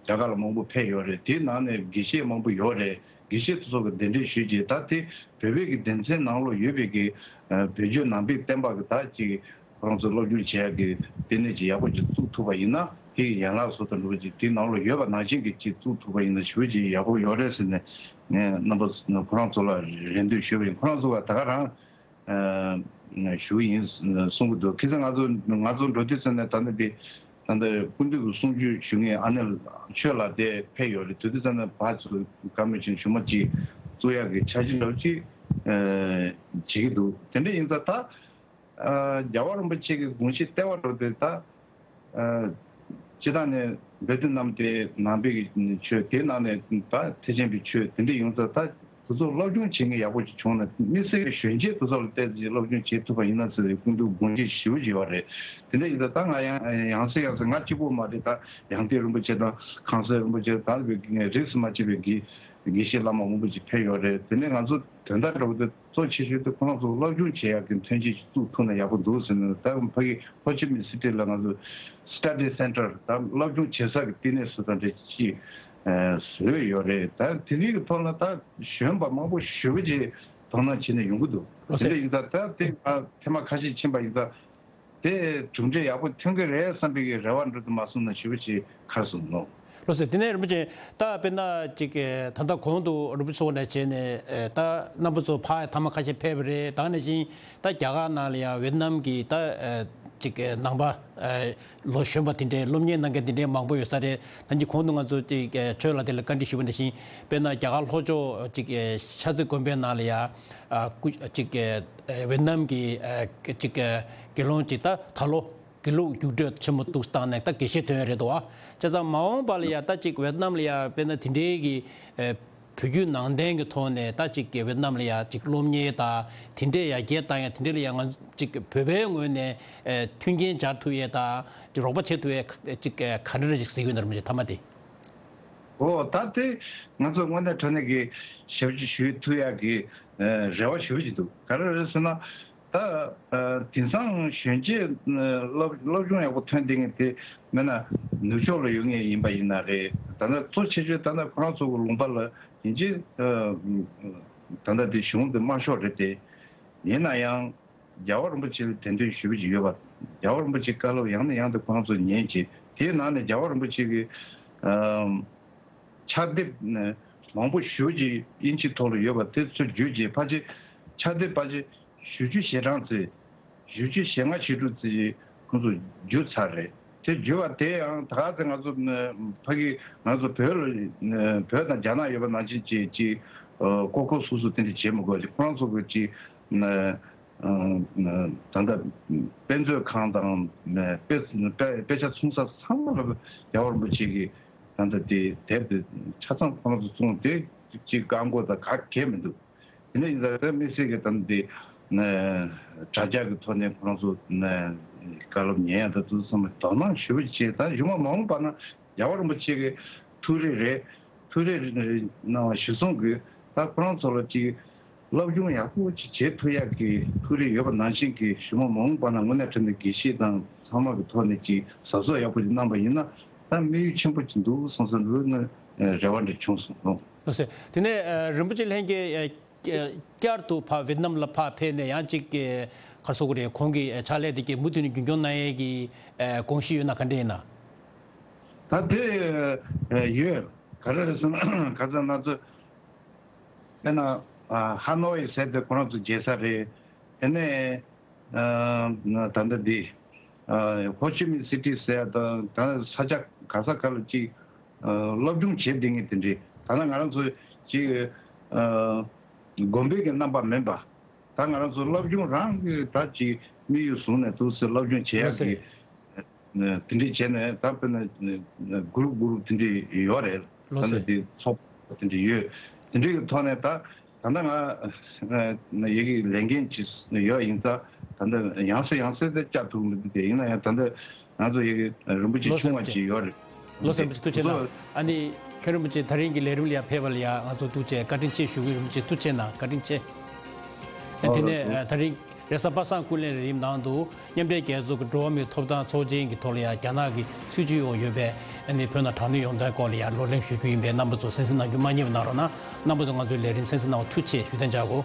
རྒྱ་གར་ལ་མང་པོ་ཕེབས་ཡོད་རེད། དེའི་ནང་ནས་དགེ་བཤེས་མང་པོ་ཡོད་རེད། དགེ་བཤེས་དེ་ཚོ་གི་གདན་འདྲེན་ཞུས་རྗེས། ད་དེ་བོད་པའི་གི་སྡེ་ཚན་ནང་ལོགས་ཡོད་པའི་གི་ཨ། བོད་བརྒྱུད་ནང་པའི་བསྟན་པ་གི་ད་ཅིག་ཁོ་རང་ཚོ་སློབ་སྦྱོང་བྱེད་ཡག་གི་ལྟེ་གནས་ཅིག་ཡག་པོ་ཅིག་བཙུགས་ཐུབ་པ་ཡིན་ན། དེ་ཡན་ལག་བཟོ་དང་འདྲ་བ་ཅིག་དེ་ནང་ལ་ཡོད་པ་ནང་བཞིན་གྱི་ཅིག་བཙུགས་ཐུབ་པ་ཡིན་ན་ཞེ་པོ་ཅིག་ཡག་པོ་ཡོད་རེད་ཟེར་ནས་ངས་རྣམ་པ་ཁོ་རང་ཚོ་ལ་རེ་འདུན་ཞུས་པ་ཡིན། ཁོ་རང་ཚོ་ལ་ད་ག་རང་ཞུ་ཡིན་གསུང་གི་འདུག་ཁ་སང་ང་ཚོ་ང་ཚོ་འགྲོ་དུས་ཙམ་ནས་ད་ནི་དེ་ད་ལྟ་སྐུ་མདུན་གྱི་གསུང་ཆོས་ཞུ་མཁན་ཨ་ནེ་ཆོས་ལགས་དེ་ཕེབས་ཡོད་རེད། དེ་དུས་ཙམ་ནས་བ་ཚོ་བཀའ་མོལ་ཆེན་ཞུ་མ་ཅིག་བཙུགས་ཡག་གི་འཆར་གཞི་འདྲ་བོ་ཅིག་བྱེད་ཀྱི་འདུག་དེ་འདྲ་ཡིན་ཙང་ད། ཨ། རྒྱལ་བ་རིན་པོ་ཆེ་གི་དགོངས་གཞི་ལྟེ་བ་འདྲ་བོ་དེ་ད། ཨ། སྤྱིར་བཏང་ནས་བོད་དུ་བསྣམས་ཏེ་ནང་པའི་གི་ཆོས་དེའི་ནང་ནས་ད་ཐེག་ཆེན་པའི་ཆོས་དེ་འདྲ་ཡོང་ཙང་ད་དེ་ཚོ་སློབ་སྦྱོང་བྱེད་མཁན་ཡག་པོ་ཅིག་བྱུང་ན་དམིགས་བསལ་གྱི་གཞོན་སྐྱེས་དེ་ཚོ་ལ་བལྟས་ཏེ་སློབ་སྦྱོང་བྱེད་ཐུབ་པ་ཡིན་ན་ཟེར་བའི་སྐུ་མདུན་དགོངས་གཞི་ཞེ་པོ་ཅིག་ཡོད་རེད། དེ་འདྲ་ཡིན་ཙང་ད་ང་ཡང་ཡང་སེ་ཡང་སེ་ང་གཅིག་པོ་མ་རེད། ད་ཡང་སྟེང་རིན་པོ་ཆེ་དང་ཁང་གསར་རིན་པོ་ཆེ་ད་རིས་སུ་མ་ཆད་པའི་དགེ་དགེ་བཤེས་བླ་མ་མང་པོ་ཅིག་ཕེབས་ཡོད་རེད། དེ་ནས་ང་ཚོ་དོན་དག་འདྲ་བོ་དེ་གཙོ་ཆེ་ཤོས་དེ་ཁོ་རང་ཚོ་སློབ་སྦྱོང་བྱེད་ཡག་གི་མཐུན་རྐྱེན་ཞིག་བཙུགས་ཐུབ་ན་ཡག་པོ་འདུག་ཟེར་ནས། ད་ཕ་གི་ཧོ་ཆི་མིན་སི་ཊི་ལ་ང་ཚོ་སི་ཊ་ཌི་སེན་ཊར་ད་སློབ་སྦྱོང་བྱེད་ས་གི་བསྟི་གནས་སུ་དང་འདྲ་ཅིག་བཟོས་ཡོད་རེད། ད་དེ་རིགས་ཀྱི་ཐོག་ལ་ད་གཞོན་པ་མང་པོ་ཞེ་པོ་ཅིག་དོ་སྣང་བྱས་ནས་ཡོང་གི་འདུག་ལགས་དེ་འདྲ་སེ། ཡིན་ཙང་ད་དེ་ང་ཐེངས་མ་ཁ་ཤས་ཕྱིན་པ་ཡིན་ཙང་། དེ་གྲུབ་འབྲས་ཡག་པོ་ཐོན་གྱི་རེད་བསམ་པའི་གི་རེ་བ་འདྲ་དུ་མ་སོང་ན་ཞེ་པོ་ཅིག་ཁར་སོང་ནོ། ལགས་སེ། དེ་ནས་རིན་པོ་ཆེ་ད་དཔེར་ན་ཅིག་ད་ལྟ་གོང་དུ་རིན་པོ་ཆེ་ཚོ་ནས་བྱས་ནས་ད་རྣམ་པ་ཚོ་ཕར་ཐ་མ་ཁ་ཤས་ཕེབས་པ་རེད། ད་ནང་བཞིན་ད་རྒྱ་གར་ནང་ལ་ཡང་ཝེ་ཏི་ནམ་གྱི་ད་ཅིག་ནང་པ་ལོ་གཞོན་པ་དེ་འདྲའི་སློབ་གཉེར་གནང་མཁན་དེ་འདྲའི་མང་པོ་ཡོད་ས་རེད། ད་ཅིག་གོང་དུ་ང་ཚོ་ཅིག་ཆོས་ལགས་དེ་ལ་བཀའ་འདྲི་ཞུས་པ་ནང་བཞིན་དཔེར་ན་རྒྱ་གར་ལྷོ་ཕྱོགས་ཅིག་ཤར་རྩེ་དགོན་པའི་ནང་ལ་ཡང་ཨ། སྐུ་ཅིག་ཨ། ཝེ་ཏི་ནམ་གྱི་ཨ། ཅིག་ཨ། དགེ་སློང་ཅིག་ད་ད་ལོ་དགེ་ལུགས་རྒྱུགས་སྤྲོད་ཆེན་མོ་འདུག་བཏང་ནས་ད་དགེ་བཤེས་ཐོན་ཡོད་རེད་འདུག་ཨ། བྱས་ཙང་མ་འོངས་པ་ལ་ཡ་ད་ཅིག་ཝེ་ཏི་ནམ་ལ་ཡ་དཔེར་ན་དེ་འདྲའི་གི་ཨ། བོད་བརྒྱུད་ནང་བསྟན་གྱི་ཐོག་ནས་ད་ཅིག་གི་ཝེ་ཏི་ནམ་ལ་ཡ་ཅིག་སློབ་གཉེར་དང་དེ་འདྲའི་ཡར་རྒྱས་བཏང་ཡ་དེ་འདྲའི་ལ་ཡ་ང་ཅིག་བོད་པའི་ངོས་ནས་ཨ། མཐུན་རྐྱེན་སྦྱར་ཐུབ་ཡས་དང་ཅིག་རོགས་པ་བྱེད་ཐུབ་ཡས་ཅིག་ག་འདྲ་རེ་ཞིག་གཟིགས་ཡོད་ན་རིན་པོ་ཆེ་ཐ་མ་དེ། ཨོ་ད་དེ་ང་ཚོ་དངོས་གནས་དྲང་གནས་ཀྱི་ཞབས་ཕྱི་ཞུ་ཐུབ་ཡག་གི་ཨ། རེ་བ་ཞུ་གི་འདུག་ག་རེ་རེད་ཟེར་ན། ད་ཨ། དེང་སང་གཞོན་སྐྱེས་ཨ། སློབ་སློབ་སྦྱོང་ཡག་པོ་ཐོན་བསྡད་མཁན་དེ་མིན་ན་ནུབ་ཕྱོགས་ལ་ཡོད་མཁན་ཡིན་པ་ཡིན་ན་རེད། ད་ལྟ་གཙོ་ཆེ་ཤོས་ད་ལྟ་ཁོ་རང་ཚོ་གི་ལུང་པ་ལ་ཡིན་གཅིག་ཨ། ད་ལྟ་དེ་གཞུང་དེ་དམར་ཤོག་རེད་དེ། ཡིན་ན་ཡང་། རྒྱལ་བ་རིན་པོ་ཆེ་ལ་དད་འདུན་ཞུ་བ་ཅིག་ཡོད་པ། རྒྱལ་བ་རིན་པོ་ཆེའི་བཀའ་སློབ་ཡང་ནས་ཡང་དུ་ཁོ་རང་ཚོ་ཉན་བྱས། དེའི་ནང་ནས་རྒྱལ་བ་རིན་པོ་ཆེ་གི་ཨམ། ཕྱག་དེབ་ནས་མང་པོ་ཞེ་ཅིག་དབྱིན་ཇིའི་ཐོག་ལ་ཡོད་པ་དེ་ཚོ་བརྒྱུད་བྱས། ཕལ་ཆེར་ཕྱག་དེབ་ཕལ་ཆེར་བཞི་བཅུ་ཞེ་གྲངས་ཙམ། བཞི་བཅུ་ཞེ་ལྔ་ཞེ་དྲུག་ཙམ་ཁོང་ཚོ་བརྒྱུད་ཚར་རེད། དེ་བརྒྱུད་པ་དེ་ཡང་ད་ག་ཚོད་ང་ཚོ་ཕ་གི་ང་ཚོ་བོད་ལ་བོད་དང་རྒྱ་ནག་ཡོད་པ་ནང་བཞིན་ཅིག་ཅིག་ཨ། ཀོ་ཀོ་སུ་སུ་དེ་འདྲ་བྱེད་མི་དགོས་ཅིག་ཁོ་རང་ཚོ་གི་ཅིག་ཨ། ད་ལྟ་དཔེ་མཛོད་ཁང་དང་དཔེ་དཔེ་དཔེ་ཆ་ཚོང་ས་ཚང་མ་ལ་རྒྱལ་བ་རིན་པོ་ཆེ་གི་ད་ལྟ་དེ་དེབ་དེ་ཆ་ཚང་ཁོ་རང་ཚོ་བཙོང་དེ་ཅིག་བཀག་འགོག་དང་ག་གེ་མི་འདུག་དེ་ནས་ཡིན་ཙང་དམིགས་བསལ་གྱི་ད་ལྟ་དེ་དྲ་རྒྱ་གི་ཐོག་ནས་ཁོ་རང་ཚོ་བཀའ་སློབ་ཉན་ཡག་དང་དེ་ཚོ་ཚང་མ་དོ་སྣང་ཞེ་པོ་བྱས། ད་གཞུག་མ་མ་འོངས་པ་ན་རྒྱལ་བ་རིན་པོ་ཆེ་གི་ཐུགས་རེ་རེད། ཐུགས་རེ་གནང་བ་གཞིར་བཟུང་གིས་ད་ཁོ་རང་ཚོ་ལ་ཅིག་སློབ་སྦྱོང་ཡག་པོ་ཅིག་བྱེད་ཐུབ་ཡག་གི་ཐུགས་རེ་ཡོད་པ་ནང་བཞིན་གྱི་གཞུག་མ་མ་འོངས་པ་ན་དངོས་གནས་དྲང་གནས་དགེ་བཤེས་དང་ཚང་མ་གི་ཐོག་ནས་ཅིག་གཟབ་གཟབ་ཡག་པོ་ཅིག་གནང་པ་ཡིན་ན་ད་དམིགས་ཡུལ་ཆེན་པོ་ཅིག་འདུག་བསམ་བསམ་འདུག་ང་རེ་བ་འདྲ་བྱུང་སོང་། ལགས་སོ། དེ་ནས་ཨ། རིན་པོ་ཆེ་ལྷན་རྒྱས་ཨ། བསྐྱར་དུ་ཕར་ཝེ་ཏི་ནམ་ལ་ཕར་ཕེབས་ནས་ཡང་ཅིག་ག་རེ་ཟེར་དགོས་རེད། ཁོང་གི་ཕྱག་ལས་དེ་གའི་མུ་མཐུད་ནས་རྒྱུན་སྐྱོང་གནང་ཡས་ཀྱི་དགོངས་གཞི་ཡོད་ན་ག་འདྲ་ཡིན་ན། ད་དེ་ཡོད། ག་རེ་རེད་ཟེར་ན་ཁ་སང་ང་ཚོ་དཔེར་ན་ཧ་ནོ་ཡི་ཟེར་དེ་ཁོ་རང་ཚོ་མཇལ་ས་རེད། དེ་ནས་ཨ། ད་ལྟ་འདི་ཨ། ཧོ་ཆི་མིན་སི་ཊི་ཟེར་ཡ་དང་ད་ལྟ་ས་ཆ་ག་ས་ག་ལ་ཅིག་ཨ། སློབ་སྦྱོང་བྱེད་བསྡད་མཁན་དེ་འདྲས། ད་ལྟ་ང་རང་ཚོ་ཅིག་ཨ། དགོན་པའི་གི་རྣམ་པ་མིན་པ། ད་ང་རང་ཚོ་སློབ་སྦྱོང་རང་གི་ད་ཅིག་དམིགས་ཡུལ་བཟུང་ནས་འདུག་སེ་སློབ་སྦྱོང་བྱེད་ཡག་གི་དེ་འདྲས་བྱས་ནས་ད་དཔེར་ན་གུ་རུབ་གུ་རུབ་དེ་འདྲས་ཡོད་རེད། ད་ལྟ་དེ་ཚོགས་པ་དེ་འདྲས་ཡོད། དེ་འདྲས་ཀྱི་ཐོག་ནས་ད་ད་ལྟ་ང་ཡི་གེ་ལས་འགན་ཅིག་ཡོད་ཡིན་ཙང་ད་ལྟ་ཡང་སེ་ཡང་སེ་དེ་བཅར་ཐུབ་མི་འདུག་དེ་ཡིན་ན་ཡང་ད་ལྟ་ང་ཚོ་ཡི་གེ་རིན་པོ་ཆེ་ཆུང་བ་ཅིག་ཡོད་རེད། ལགས་སོ། རིན་པོ་ཆེ་ཐུགས་རྗེ་གནང་། ཨ་ནི་མཁན་རིན་པོ་ཆེ་ད་རིང་གི་ལས་རིམ་ལ་ཡང་ཕེབས་པ་ལ་ཡང་ང་ཚོ་ཐུགས་རྗེ་བཀའ་དྲིན་ཆེ་ཞུ་གི། རིན་པོ་ཆེ་ཐུགས་རྗེ་གནང་། བཀའ་དྲིན་ཆེ། ཨ། དེ་ནས་ཨ། ད་རིང་རེས་གཟའ་པ་སངས་ཀུན་གླེང་ལས་རིམ་ནང་དུ་མཉམ་འབྲེལ་རྒྱལ་ཚོགས་ཀྱི་འགྲོ་བ་མིའི་ཐོབ་ཐང་ཚོགས་ཆེན་གྱི་ཐོག་ལ་ཡང་རྒྱ་ནག་གི་སྲིད་བྱུས་འོག་ཡོད་པའི་ཨ་ནི་བོད་ནང་དྲག་གནོན་ཡོང་སྟངས་སྐོར་ལ་ཡང་ལོག་གླེང་ཞུ་རྒྱུ་ཡིན་པས་རྣམ་པ་ཚོ་གསན་གཟིགས་གནང་རྒྱུ་མ་བསྙེལ་བ་གནང་རོགས་གནང་། རྣམ་པ་ཚོ་ང་ཚོའི་ལས་རིམ་གསན་གཟིགས་གནང་བར་ཐུགས་རྗེ་ཆེ་ཞུ་གཏན་འཇགས་དགོས།